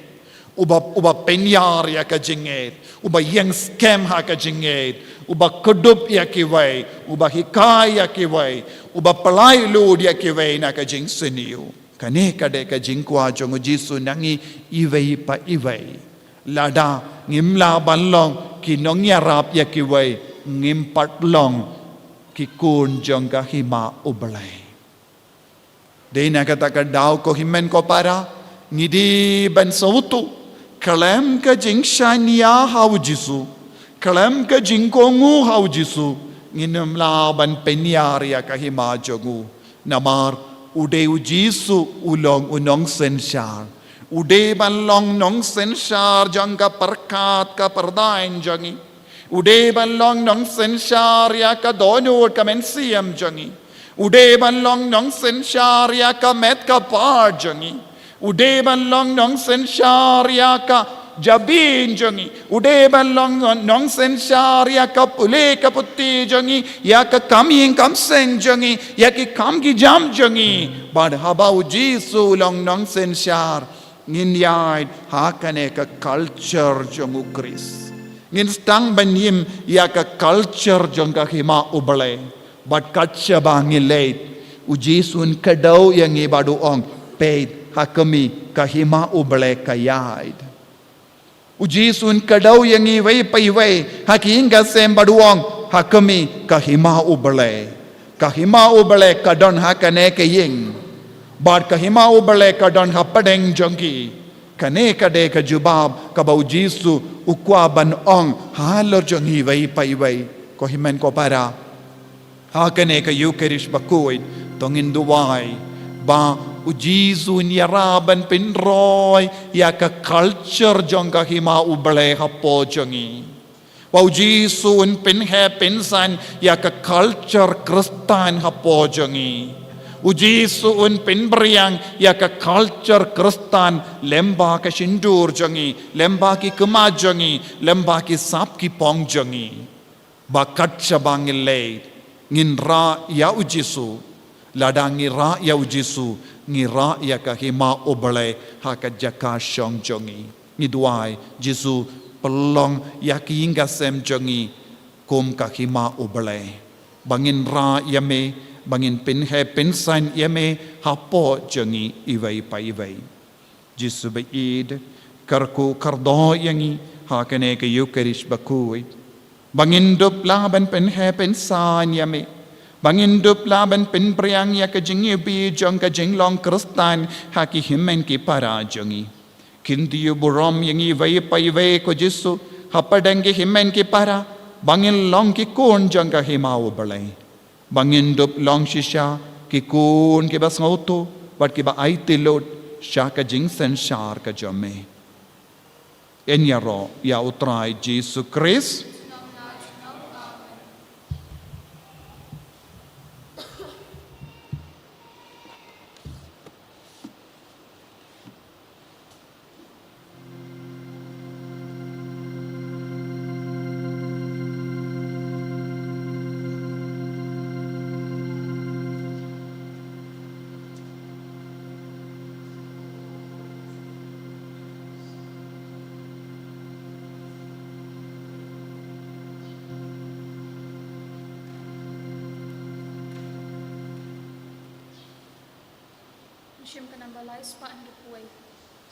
Uba, uba pynïar ïa ka jingngeit. Uba ïeng skhem ha ka jingngeit. Uba kdup ïa kiwei. Uba hikai ïa kiwei. Uba pyllait lut ïa kiwei na ka jingsniew. Kane ka dei ka jingkwah jong U Jisu na ngi iwei pa iwei. Lada ngim lah ban long ki nongïarap ïa kiwei, ngim pat long ki khun jong ka Hima U Blei. Dei na kata ka daw ko hynmen ko para, ngi dei ban sngewthuh, khlem ka jingshaniah ha U Jisu, khlem ka jingkohnguh ha U Jisu, ngin ym lah ban pynïar ïa ka hima jong u. Namar u dei U Jisu u long u nongsynshar. U dei ban long nongsynshar jong ka pyrkhat ka pyrdaiñ jong ngi. U dei ban long nongsynshar ïa ka dohnud ka mynsiem jong ngi. U dei ban long nongsynshar ïa ka met ka phad jong ngi. U dei ban long nongsynshar ïa ka jabieng jong ngi. U dei ban long nongsynshar ïa ka pule ka puthi jong ngi, ïa ka kam ïing kam seng jong ngi, ïa ki kam ki jam jong ngi. Bad haba U Jisu u long nongsynshar, ngin ïaid ha kane ka culture jong U Khrist. Ngin sdang ban im ïa ka culture jong ka Hima U Blei. Bad kat shaba ngi leit, U Jisu un kdew ïa ngi bad u ong, peit, ha khmih, ka Hima U Blei ka ïaid. U Jisu un kdew ïa ngi iwei pa iwei, ha ki ïing ki sem bad u ong, ha khmih, ka Hima U Blei. Ka Hima U Blei ka don ha kane ka ïing. Bad ka Hima U Blei ka don hapdeng jong ki. Kane ka dei ka jubab kaba U Jisu u kwah ban ong halor jong ngi iwei pa iwei. Ko hynmen ko para, ha kane ka Eucharist bakhuid, to ngin duwai ba U Jisu un ïarap ban pynroi ïa ka culture jong ka Hima U Blei hapoh jong ngi. Ba U Jisu un pynheh pynsan ïa ka culture Khristan hapoh jong ngi. U Jisu un pynphriang ïa ka culture Khristan lyngba ka shyntur jong ngi, lyngba ki khmat jong ngi, lyngba ki sap ki phong jong ngi. Ba kat shaba ngi leit, ngin rah ïa U Jisu. Lada ngi rah ïa U Jisu, ngi rah ïa ka Hima U Blei ha ka jaka shong jong ngi. Ngi duwai, Jisu, pynlong ïa ki ïing ki sem jong ngi kum ka Hima U Blei. Ba ngin rah ïa me, ba ngin pynheh pynsan ïa me hapoh jong ngi iwei pa iwei. Jisu ba ïeit, kyrkhu kyrdoh ïa ngi ha kane ka Eucharist bakhuid. Ba ngin dup lah ban pynheh pynsan ïa me. Ba ngin dup lah ban pynphriang ïa ka jingïohi jong ka jinglong Khristan ha ki hynmen ki para jong ngi. Kyntu burom ïa ngi iwei pa iwei ko Jisu, hapdeng ki hynmen ki para, ba ngin long ki khun jong ka Hima U Blei. Ba ngin dup long shisha ki khun kiba sngewthuh bad kiba aiti lut sha ka jingsynshar ka jong me. Yn ïaroh ïa U Trai Jisu Khrist. Shim ka number lai spah hynriew phew wei.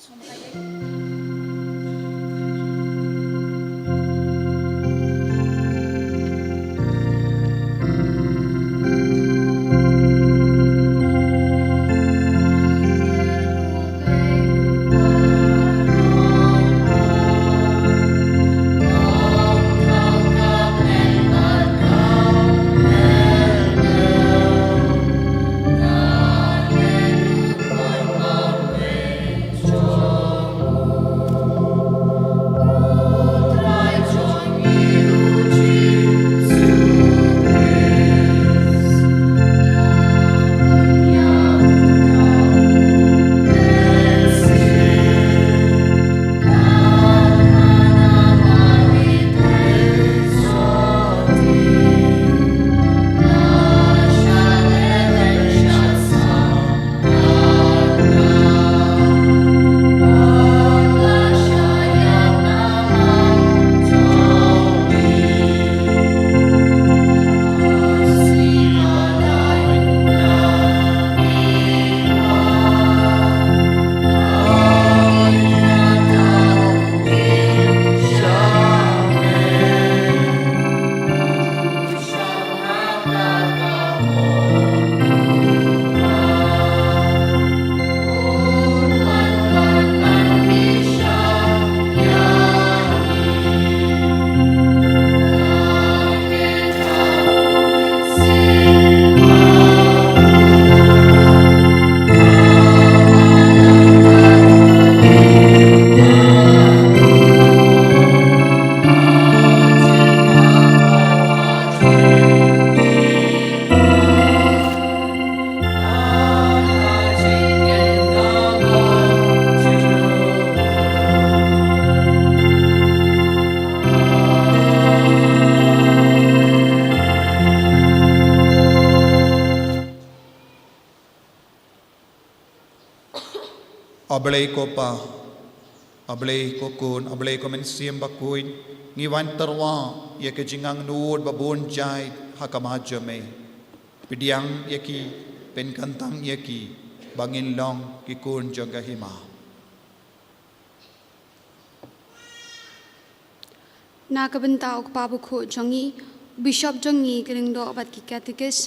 Sngewbha ïa. A Blei ko Pa, A Blei ko Khun, A Blei ko Mynsiem Bakhuid, ngi wan tyrwa ïa ki jingangnud ba bun jait ha khmat jong me. Pdiang ïa ki, pynkyntang ïa ki, ba ngin long ki khun jong ka hima. Na ka bynta u kpa bakhuid jong ngi, u bishop jong ngi, ki lyngdoh bad ki katekis,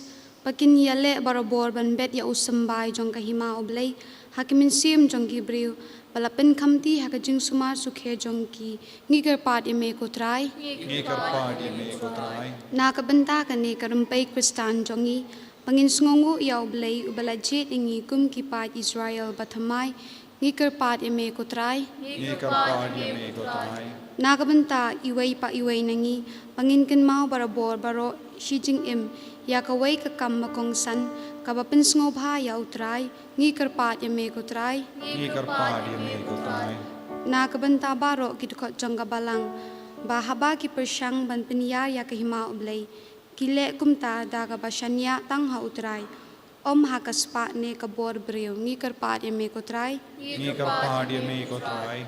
ba kin ïaleh barabor ban bet ïa u symbai jong ka hima U Blei ha ki mynsiem jong ki briew, ba la pynkhamti ha ka jingsumar sukhe jong ki, ngi kyrpad ïa me ko Trai. Ngi kyrpad ïa me ko Trai. Na ka bynta kane ka rympei Khristan jong ngi, ba ngin sngewnguh ïa U Blei uba la jied ïa ngi kum ki paid Israel ba thymmai, ngi kyrpad ïa me ko Trai. Ngi kyrpad ïa me ko Trai. Na ka bynta iwei pa iwei na ngi, ba ngin kynmaw barabor baroh shi jingim ïa kawei ka kam ba kongsan, kaba pynsngewbha ïa U Trai, ngi kyrpad ïa me ko Trai. Ngi kyrpad ïa me ko Trai. Na ka bynta baroh ki dkhot jong ka balang, ba haba ki pyrshang ban pynïar ïa ka hima U Blei, ki leh kumta da kaba shaniah tang ha U Trai, ym ha ka spah ne ka bor briew, ngi kyrpad ïa me ko Trai. Ngi kyrpad ïa me ko Trai.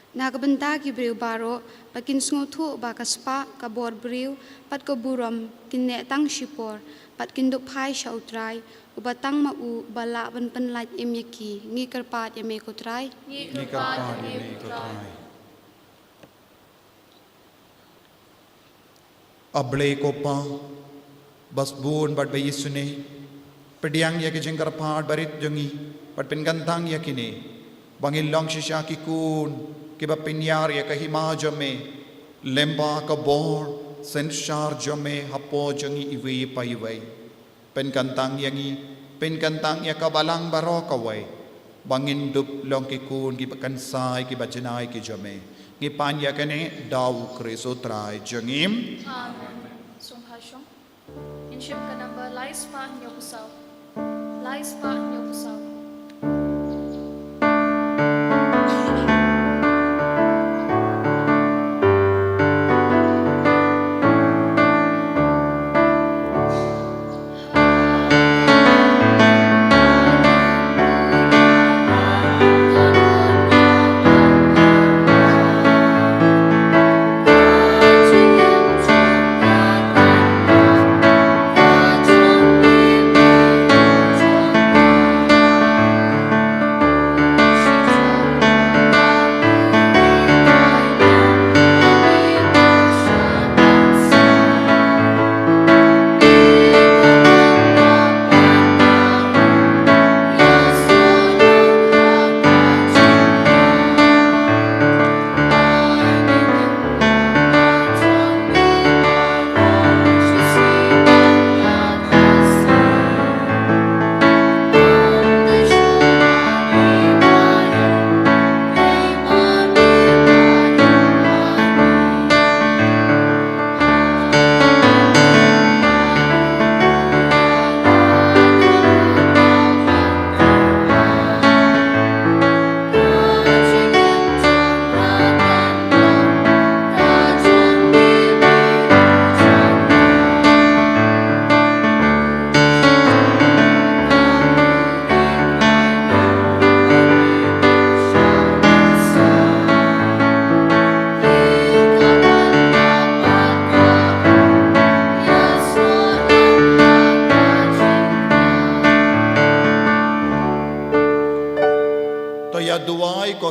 Na ka bynta ki briew baroh, ba kin sngewthuh ba ka spah, ka bor briew, bad ka burom, kin neh tang shipor, bad kin dup phai sha U Trai, uba tang ma u, uba lah ban pynlait im ïa ki, ngi kyrpad ïa me ko Trai. Ngi kyrpad ïa me ko Trai. A Blei ko Pa, ba sbun bad ba isynei, pdiang ïa ki jingkyrpad barit jong ngi, bad pynkyntang ïa kine, ba ngin long shisha ki khun, kiba pynïar ïa ka hima jong me, lyngba ka bor, synshar jong me, hapoh jong ngi iwei pa iwei. Pynkyntang ïa ngi, pynkyntang ïa ka balang baroh kawei. Ba ngin dup long ki khun kiba kynsai kiba janai ki jong me. Ngi pan ïa kane da U Khrist U Trai jong ngi. Amen. Sngewbha shong. Ngin shim ka number lai spah hynñiew phew saw. Lai spah hynñiew phew saw.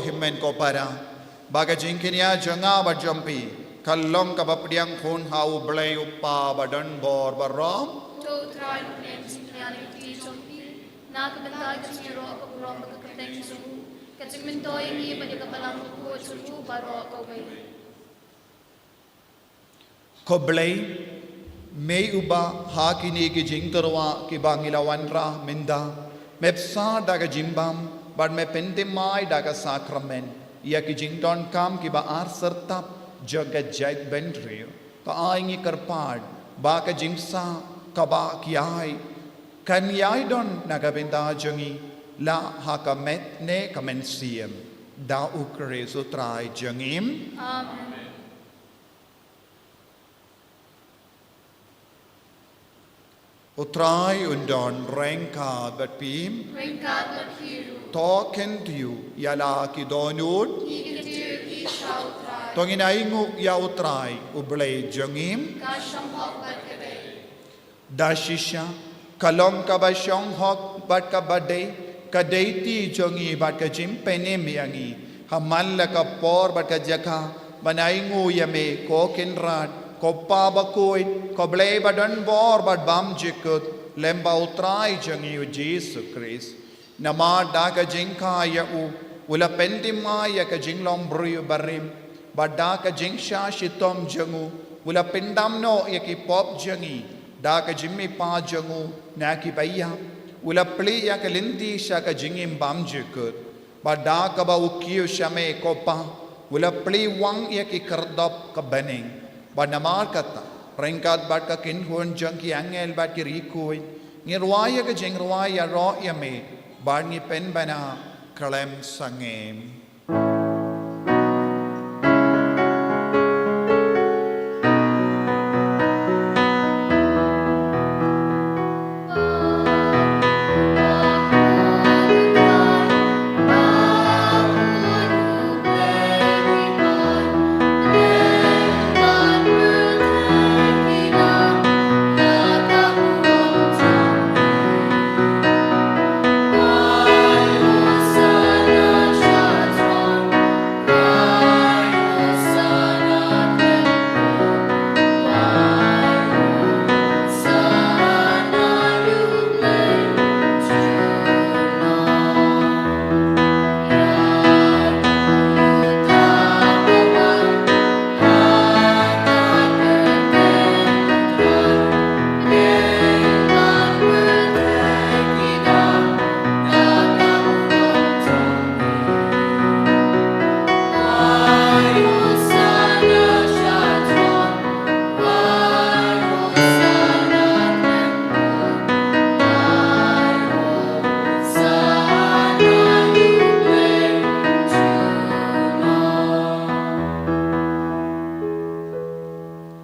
Hynmen ko para, ba ka jingkñia jong nga bad jong phi ka long kaba pdiang khun ha U Blei U Kpa ba don bor baroh. To U Trai, pdiang jingkñia na ki kti jong phi na ka bynta ka jingïaroh ka burom bad ka kyrteng jong u, ka jingmyntoi ïa ngi bad ïa ka balang bakhuid jong u baroh kawei. Ko Blei, me uba ha kine ki jingtyrwa kiba ngi la wanrah mynta me bsa da ka jingbam bad me pynthymmai da ka sakramen ïa ki jingdonkam kiba ar syrtap jong ka jaitbynriew, to ai ngi kyrpad ba ka jingbsa kaba ki ai kan ïai don na ka bynta jong ngi la ha ka met ne ka mynsiem, da U Khrist U Trai jong ngi. Amen. U Trai un don ryngkat bad phi. Ryngkat bad phi ruh. To khyndiat ïa la ki dohnud. Ngi khyndiat ïa phi sha U Trai. To ngin ainguh ïa U Trai U Blei jong ngi. Ka shong hok bad ka dei. Da shisha ka long kaba shong hok bad kaba dei ka dei ti jong ngi bad ka jingpynim ïa ngi ha man la ka por bad ka jaka ban ainguh ïa me, ko Kynrad, ko Pa bakhuid, ko Blei ba don bor bad bymjukut, lem bad U Trai jong ngi U Jisu Khrist. Namar da ka jingkha ïa u, u la pynthymmai ïa ka jinglong briew barim, bad da ka jingshah shitom jong u, u la pyndam noh ïa ki pop jong ngi, da ka jingmihpat jong u na kiba ïap, u la plie ïa ka lynti sha ka jingim bymjukut. Bad da kaba u kiew sha me ko Pa, u la plie wang ïa ki khyrdop ka bneng. Bad namar kata, ryngkat bad ka kynhun jong ki angel bad ki riewkhuid, ngi rwai ïa ka jingrwai ïaroh ïa me, bad ngi pynbna khlem sangeh.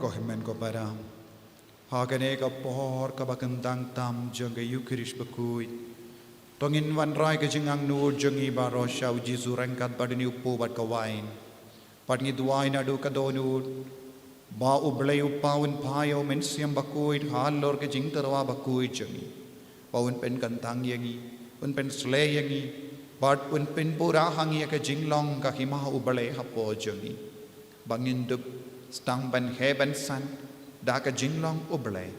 Ko hynmen ko para, ha kane ka por kaba kyntang tam jong ka Eukharist bakhuid, to ngin wanrah ka jingangnud jong ngi baroh sha U Jisu ryngkat bad une u kpu bad ka wain. Bad ngi duwai naduh ka dohnud ba U Blei U Kpa un phah ïa U Mynsiem Bakhuid halor ka jingtyrwa bakhuid jong ngi, ba un pynkyntang ïa ngi, un pynsleh ïa ngi, bad un pynpura ha ngi ïa ka jinglong ka hima U Blei hapoh jong ngi, ba ngin dup sdang ban heh ban san da ka jinglong U Blei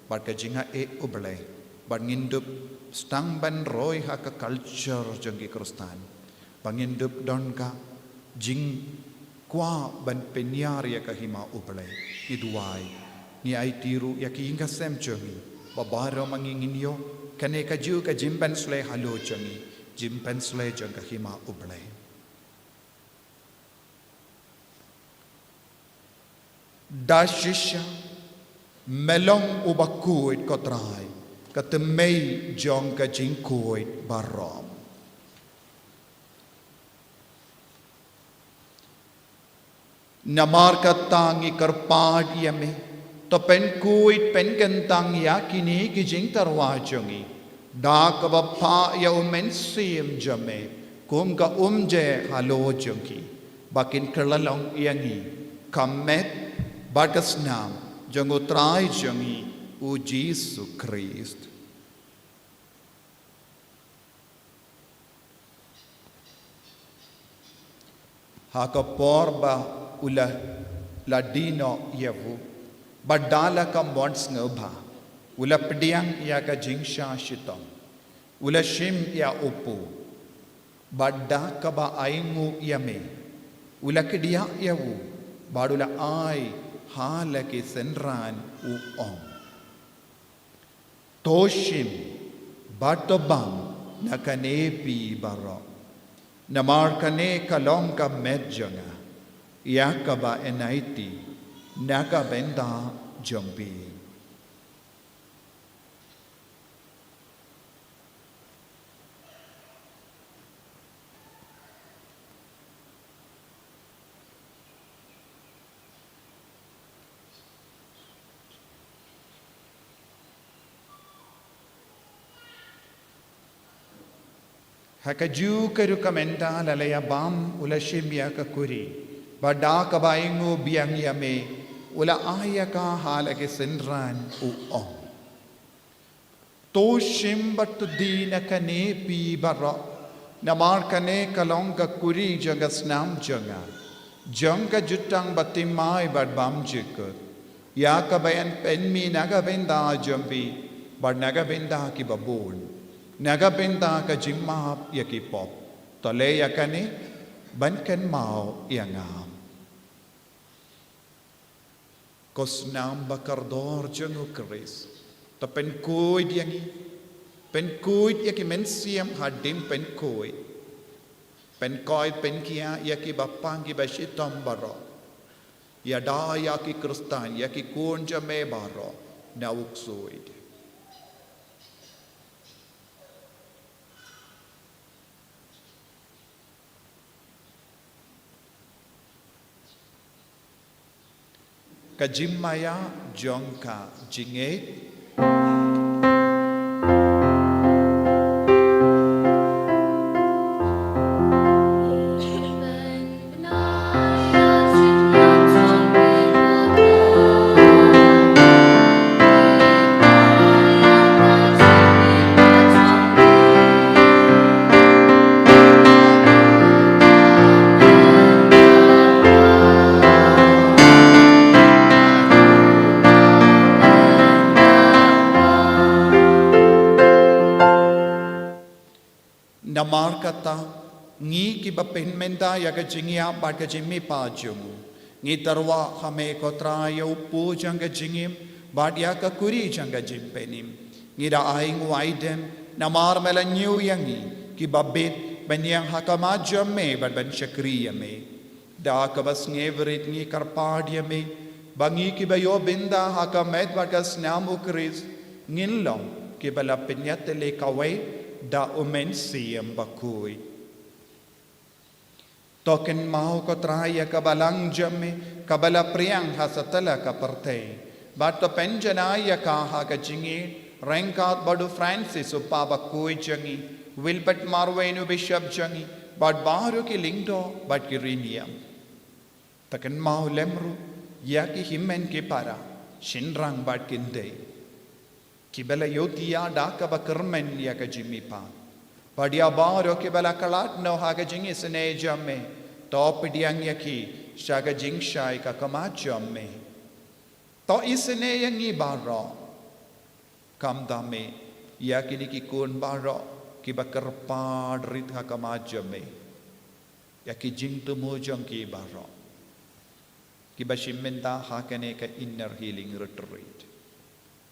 bad ka jingaiei U Blei, bad ngin dup sdang ban roi ha ka culture jong ki Khristan, ba ngin dup don ka jingkwah ban pynïar ïa ka hima U Blei. Ngi duwai, ngi aiti ruh ïa ki ïing ki sem jong ngi, ba baroh ma ngi ngin ïoh kane kajuh ka jingpynsleh halor jong ngi, jingpynsleh jong ka hima U Blei. Da shisha me long uba khuid ko Trai, ka tymmen jong ka jingkhuid baroh. Namar kata ngi kyrpad ïa me, to pynkhuid pynkyntang ïa kine ki jingtyrwa jong ngi da kaba phah ïa U Mynsiem jong me kum ka umjer halor jong ki, ba kin kylla long ïa ngi ka met bad ka snam jong U Trai jong ngi U Jisu Khrist. Ha ka por ba u la, la die noh ïa u, bad da la ka mon sngewbha, u la pdiang ïa ka jingshah shitom, u la shim ïa u pu, bad da kaba ainguh ïa me, u la kdiah ïa u, bad u la ai ha la ki synran, u ong: To shim bad to bam na kane phi baroh, namar kane ka long ka met jong nga, ïa kaba yn aiti na ka bynta jong phi. Ha kajuh ka rukom, ynda la ïa bam, u la shim ïa ka kuri, bad da kaba ainguh biang ïa me, u la ai ïa ka ha la ki synran, u ong: To shim bad to die na kane phi baroh, namar kane ka long ka kuri jong ka snam jong nga, jong ka jutang ba thymmai bad bymjukut, ïa kaba yn pynmih na ka bynta jong phi bad na ka bynta kiba bun, na ka bynta ka jingmap ïa ki pop. To leh ïa kane ban kynmaw ïa nga. Ko snam ba kordor jong u Khrist, to pynkhuid ïa ngi, pynkhuid ïa ki mynsiem hadien pynkhuid, pynkhuid pynkhia ïa kiba pang kiba shitom baroh. Ïada ïa ki Khristan, ïa ki khun jong me baroh na u ksuid. Ka jingmaïa jong ka jingngeit. Namar kata, ngi kiba pynmynta ïa ka jingïap bad ka jingmihpat jong u, ngi tyrwa ha me ko Trai ïa u pu jong ka jingim bad ïa ka kuri jong ka jingpynim. Ngi da ainguh aidem namar me la ñiew ïa ngi kiba bit ban ïeng ha khmat jong me bad ban shakri ïa me. Da kaba sngewrit ngi kyrpad ïa me ba ngi kiba ïoh bynta ha ka met bad ka snam u Khrist ngin long kiba la pynïatylli kawei da u Mynsiem Bakhuid. To kynmaw ko Trai ïa ka balang jong me kaba la pdiang ha satlak ka pyrthei, bad to pynjanai ïa ka ha ka jingïeit ryngkat bad u Francis u Papa bakhuid jong ngi, Wilbert Marwein u Bishop jong ngi, bad baroh ki lyngdoh bad ki riewniam. To kynmaw lem ruh ïa ki hynmen ki para, shynrang bad kynthei, kiba la ïohthiah da kaba kyrmen ïa ka jingmihpat, bad ïa baroh kiba la khlad noh ha ka jingisynei jong me, to pdiang ïa ki sha ka jingshai ka khmat jong me. To isynei ïa ngi baroh, khamtam me ïa kine ki khun baroh kiba kyrpad rit ha khmat jong me, ïa ki jingthmu jong ki baroh kiba shim bynta ha kane ka Inner Healing Retreat.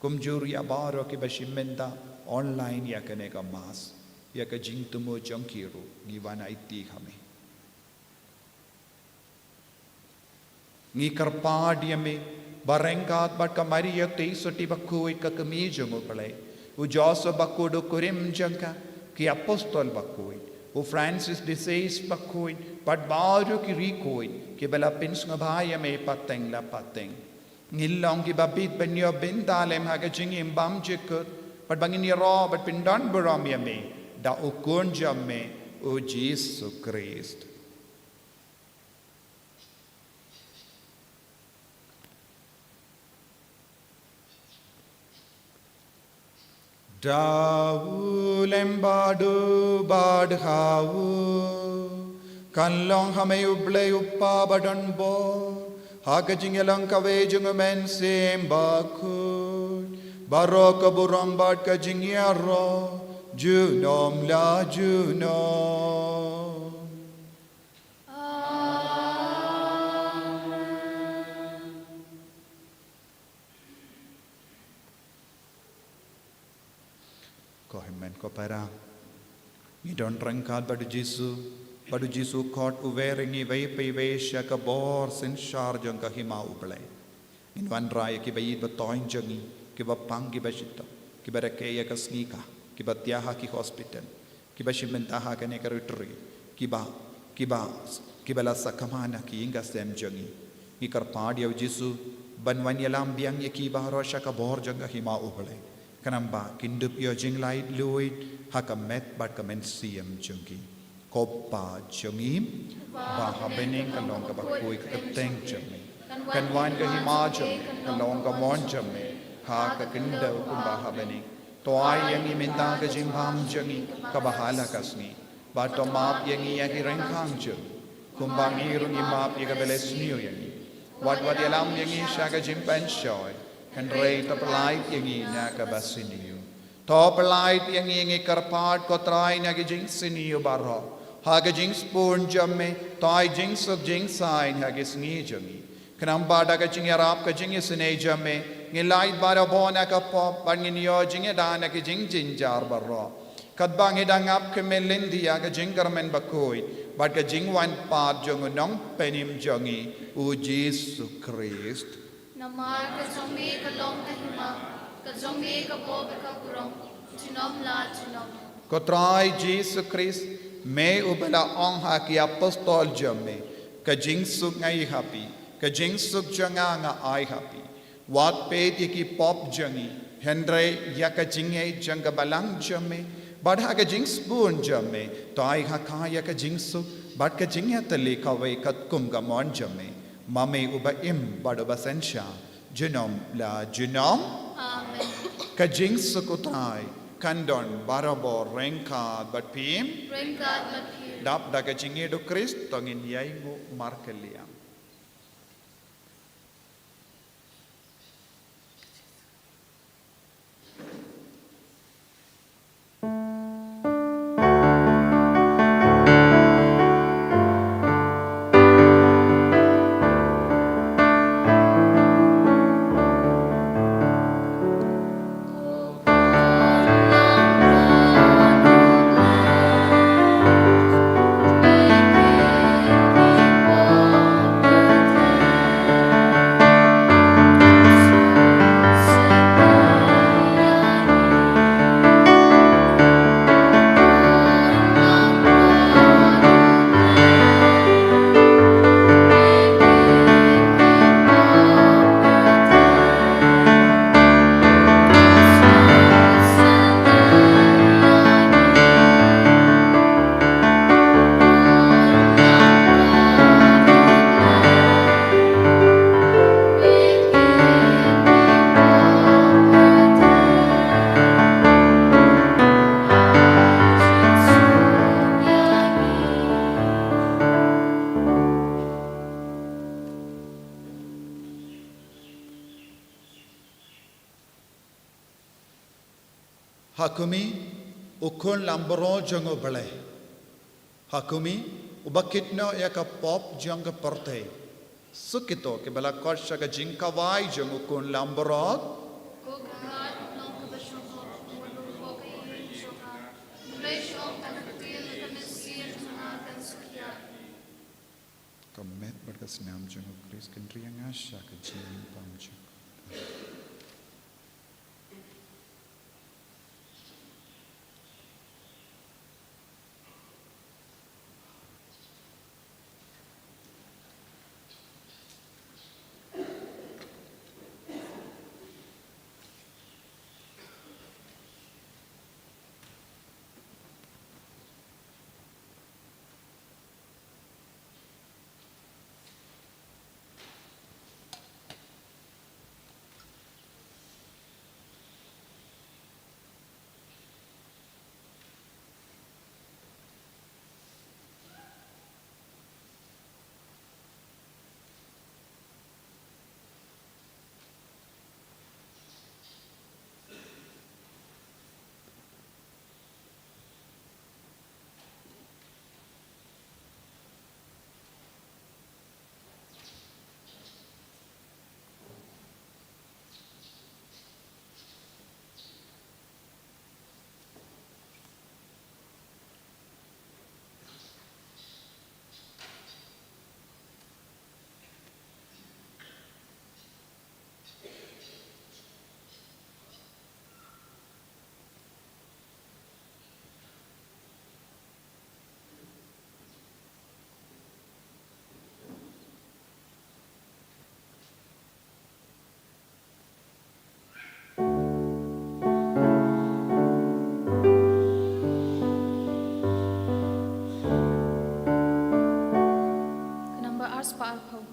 Kumjuh ïa baroh kiba shim bynta online ïa kane ka Mass, ïa ka jingthmu jong ki ruh ngi wan aiti ha me. Ngi kyrpad ïa me ba ryngkat bad ka Maria Theisotti bakhuid ka kmie jong u Blei, u Joseph bakhuid u kurim jong ka, ki apostol bakhuid, u Francis de Sales bakhuid, bad baroh ki riewkhuid kiba la pynsngewbha ïa me pateng la pateng, ngin long kiba bit ban ïoh bynta lem ha ka jingim bymjukut, bad ba ngin ïaroh bad pyndonburom ïa me da u Khun jong me u Jisu Khrist. Da u lem bad u bad ha u, Kan long ha me U Blei U Kpa ba don bor, ha ka jingïalang kawei jong U Mynsiem Bakhuid, baroh ka burom bad ka jingïaroh, junom la junom. Ko hynmen ko para, ngi don ryngkat bad U Jisu, bad U Jisu khot u wer ïa ngi iwei pa iwei sha ka bor synshar jong ka hima U Blei. Ngin wanrah ïa kiba ïeit ba thoiñ jong ngi, kiba pang kiba shitom, kiba rakhe ïa ka sngi ka, kiba thiah ha ki hospital, kiba shim bynta ha kane ka retreat, kiba, kiba, kiba la sakma na ki ïing ki sem jong ngi. Ngi kyrpad ïa U Jisu ban wan ïalam biang ïa ki baroh sha ka bor jong ka hima U Blei, khnang ba kin dup ïoh jinglaitluid ha ka met bad ka mynsiem jong ki. Ko Pa jong ngi ba ha bneng, kan long kaba khuid ka kyrteng jong me. Kan wan ka hima jong me, kan long ka mon jong me ha ka khyndew kumba ha bneng. To ai ïa ngi mynta ka jingbam jong ngi kaba ha la ka sngi, bad to map ïa ngi ïa ki ryngkang jong ngi, kumba ngi ruh ngi map ïa kiba la sniew ïa ngi. Wat wat ïalam ïa ngi sha ka jingpynshoi, hynrei to pyllait ïa ngi na kaba sniew. To pyllait ïa ngi, ngi kyrpad ko Trai, na ki jingsniew baroh, ha ka jingsbun jong me to ai jingsuk jingsaiñ ha ki sngi jong ngi, khnang ba da ka jingïarap ka jingisynei jong me, ngin lait barabor na ka pop bad ngin ïoh jingïada na ki jingjynjar baroh, katba ngi dang ap khmih lynti ïa ka jingkyrmen bakhuid bad ka jingwan pat jong U Nongpynim jong ngi, U Jisu Khrist. Namar ka jong me ka long ka hima, ka jong me ka bor bad ka burom, junom la junom. Ko Trai Jisu Khrist, me uba la ong ha ki apostol jong me, ka jingsuk nga ai ha phi, ka jingsuk jong nga nga ai ha phi. Wat peit ïa ki pop jong ngi, hynrei ïa ka jingngeit jong ka balang jong me, bad ha ka jingsbun jong me to ai ha ka ïa ka jingsuk bad ka jingïatylli kawei katkum ka mon jong me, ma me uba im bad uba synshar, junom la junom. Amen. Ka jingsuk U Trai kan don barabor ryngkat bad phi. Ryngkat bad phi. Dap da ka jingngeit U Khrist to ngin ïai nguh markylliang. Ha khmih, u khun langbrot jong U Blei. Ha khmih, uba kit noh ïa ka pop jong ka pyrthei. Suk kito kiba la khot sha ka jingkhawai jong u khun langbrot. Ko Kynrad, long kaba shongkun, ka ïing jong nga. Hynrei shu ong tang ka ktien, ka mynsiem jong nga kan suk ïa. Ka met bad ka snam jong U Khrist kan ri ïa nga sha ka jingpynbam jong U. Khatphra.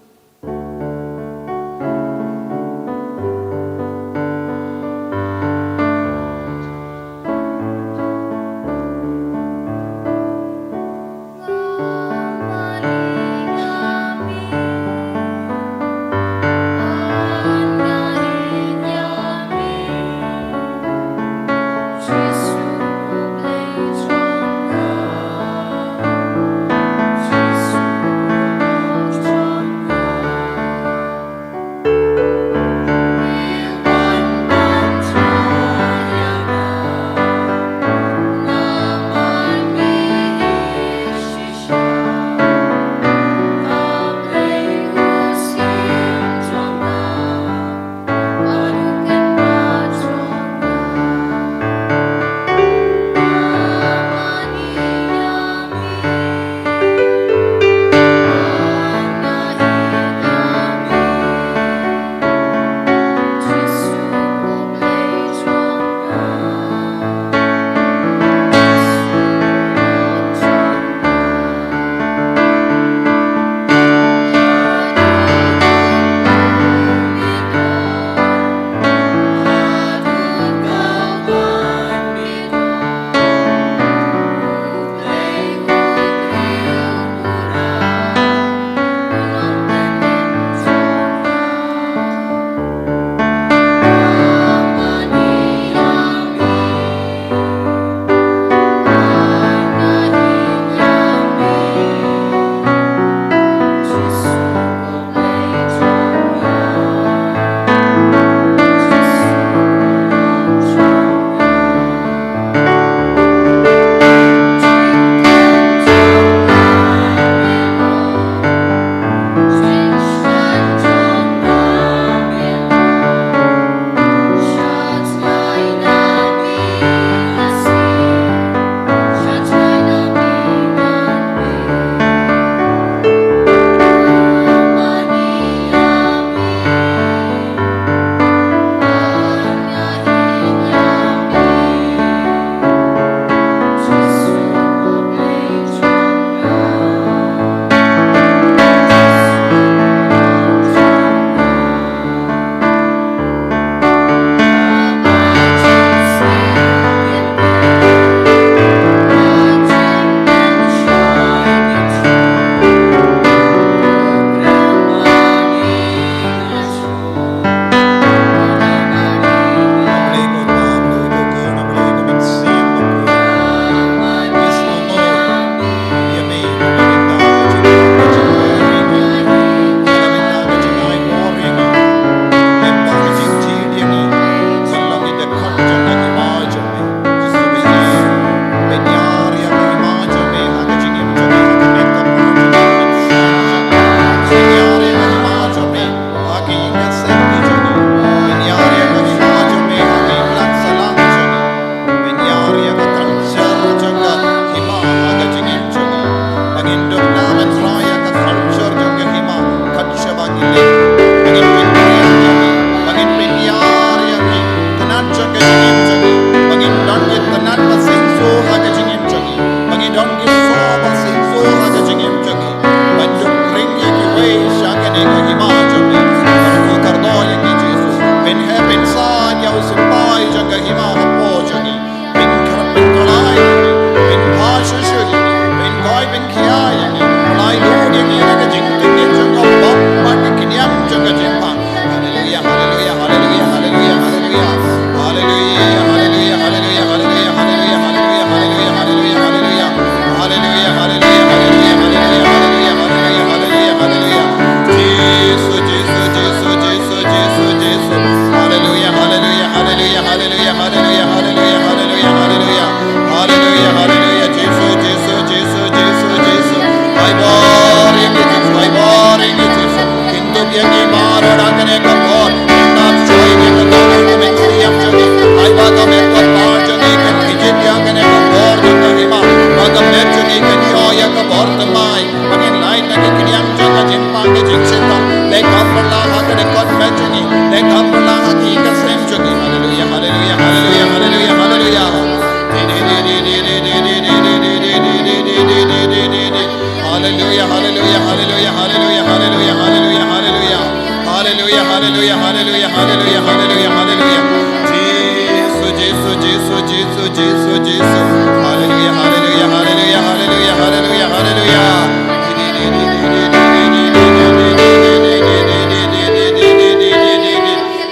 Hallelujah, hallelujah, hallelujah. Jisu, Jisu, Jisu, Jisu, Jisu, Jisu. Hallelujah, hallelujah, hallelujah, hallelujah, hallelujah, hallelujah.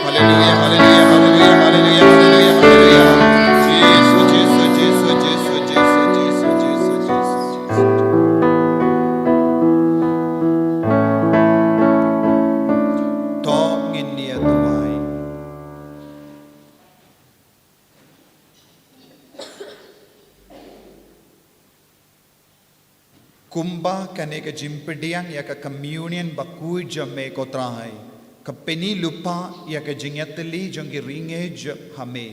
Hallelujah, hallelujah, hallelujah, hallelujah, hallelujah, hallelujah, hallelujah. Jisu, Jisu, Jisu, Jisu, Jisu, Jisu, Jisu, Jisu. To ngin ïa duwai. Kumba kane ka jingpdiang ïa ka communion bakhuid jong me ko Trai, ka pyni lypa ïa ka jingïatylli jong ki ri ngeit ha me.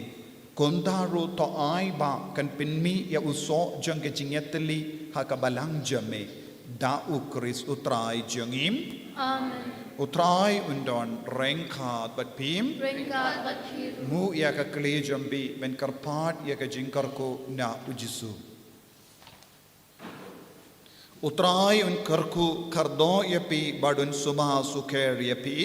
Kumta ruh to ai ba kan pynmih ïa u soh jong ka jingïatylli ha ka balang jong me. Da u Khrist u Trai jong ngi. Amen. U Trai un don ryngkat bad phi. Ryngkat bad phi ruh. Mut ïa ka khlieh jong phi ban kyrpad ïa ka jingkyrkhu na u Jisu. U Trai un kyrkhu kyrdoh ïa phi bad un sumar sukher ïa phi.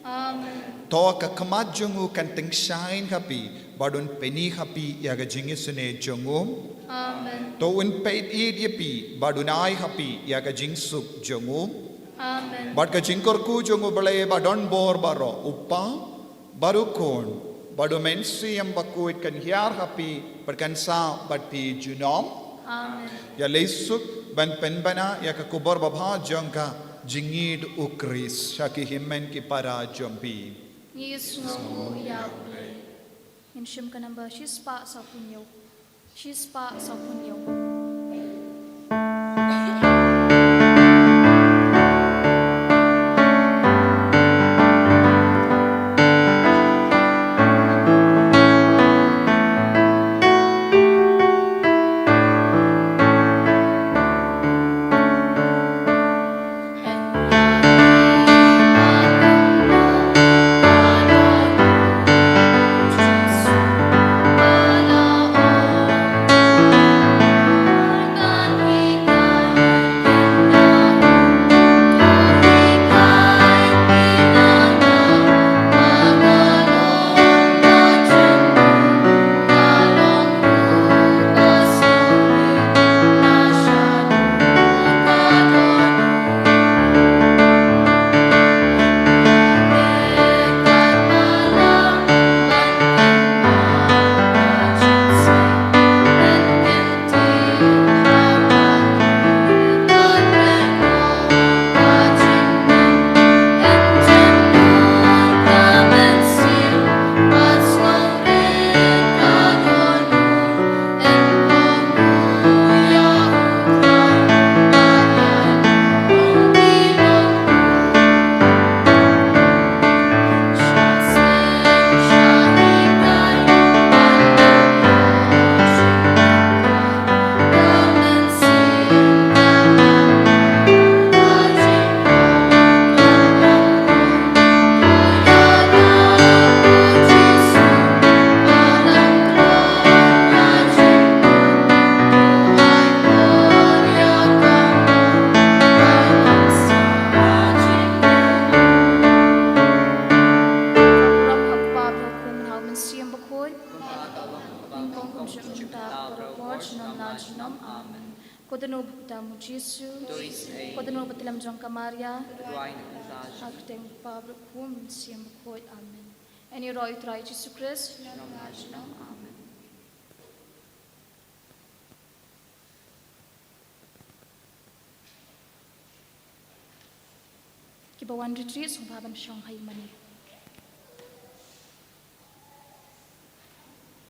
Amen. To ka khmat jong u kan tyngshaiñ ha phi bad un pyni ha phi ïa ka jingisynei jong u. Amen. To un peit ïa phi bad un ai ha phi ïa ka jingsuk jong u. Amen. Bad ka jingkyrkhu jong u Blei ba don bor baroh, u Kpa, bad u Khun, bad u Mynsiem Bakhuid kan hiar ha phi bad kan sah bad phi junom. Amen. Ïa leit suk ban pynbna ïa ka khubor babha jong ka jingïeit u Khrist sha ki hynmen ki para jong phi. Ngi sngewnguh ïa u Blei. Ngin shim ka number shispah sawphew hynñiew. Shispah sawphew hynñiew. Kum ha u Mynsiem Bakhuid. Nyngkong kumjuh mynta, baroh por, junom la junom. Amen. Ko dohnud ba kudum u Jisu. Ko dohnud ba tlem jong ka Maria. Ha ka kyrteng u Kpa bad u Khun bad u Mynsiem Bakhuid. Amen. Ïaroh ïa u Trai Jisu Khrist. Junom la junom. Amen. Kiba wan retreat sngewbha ban shong ha ïing mane.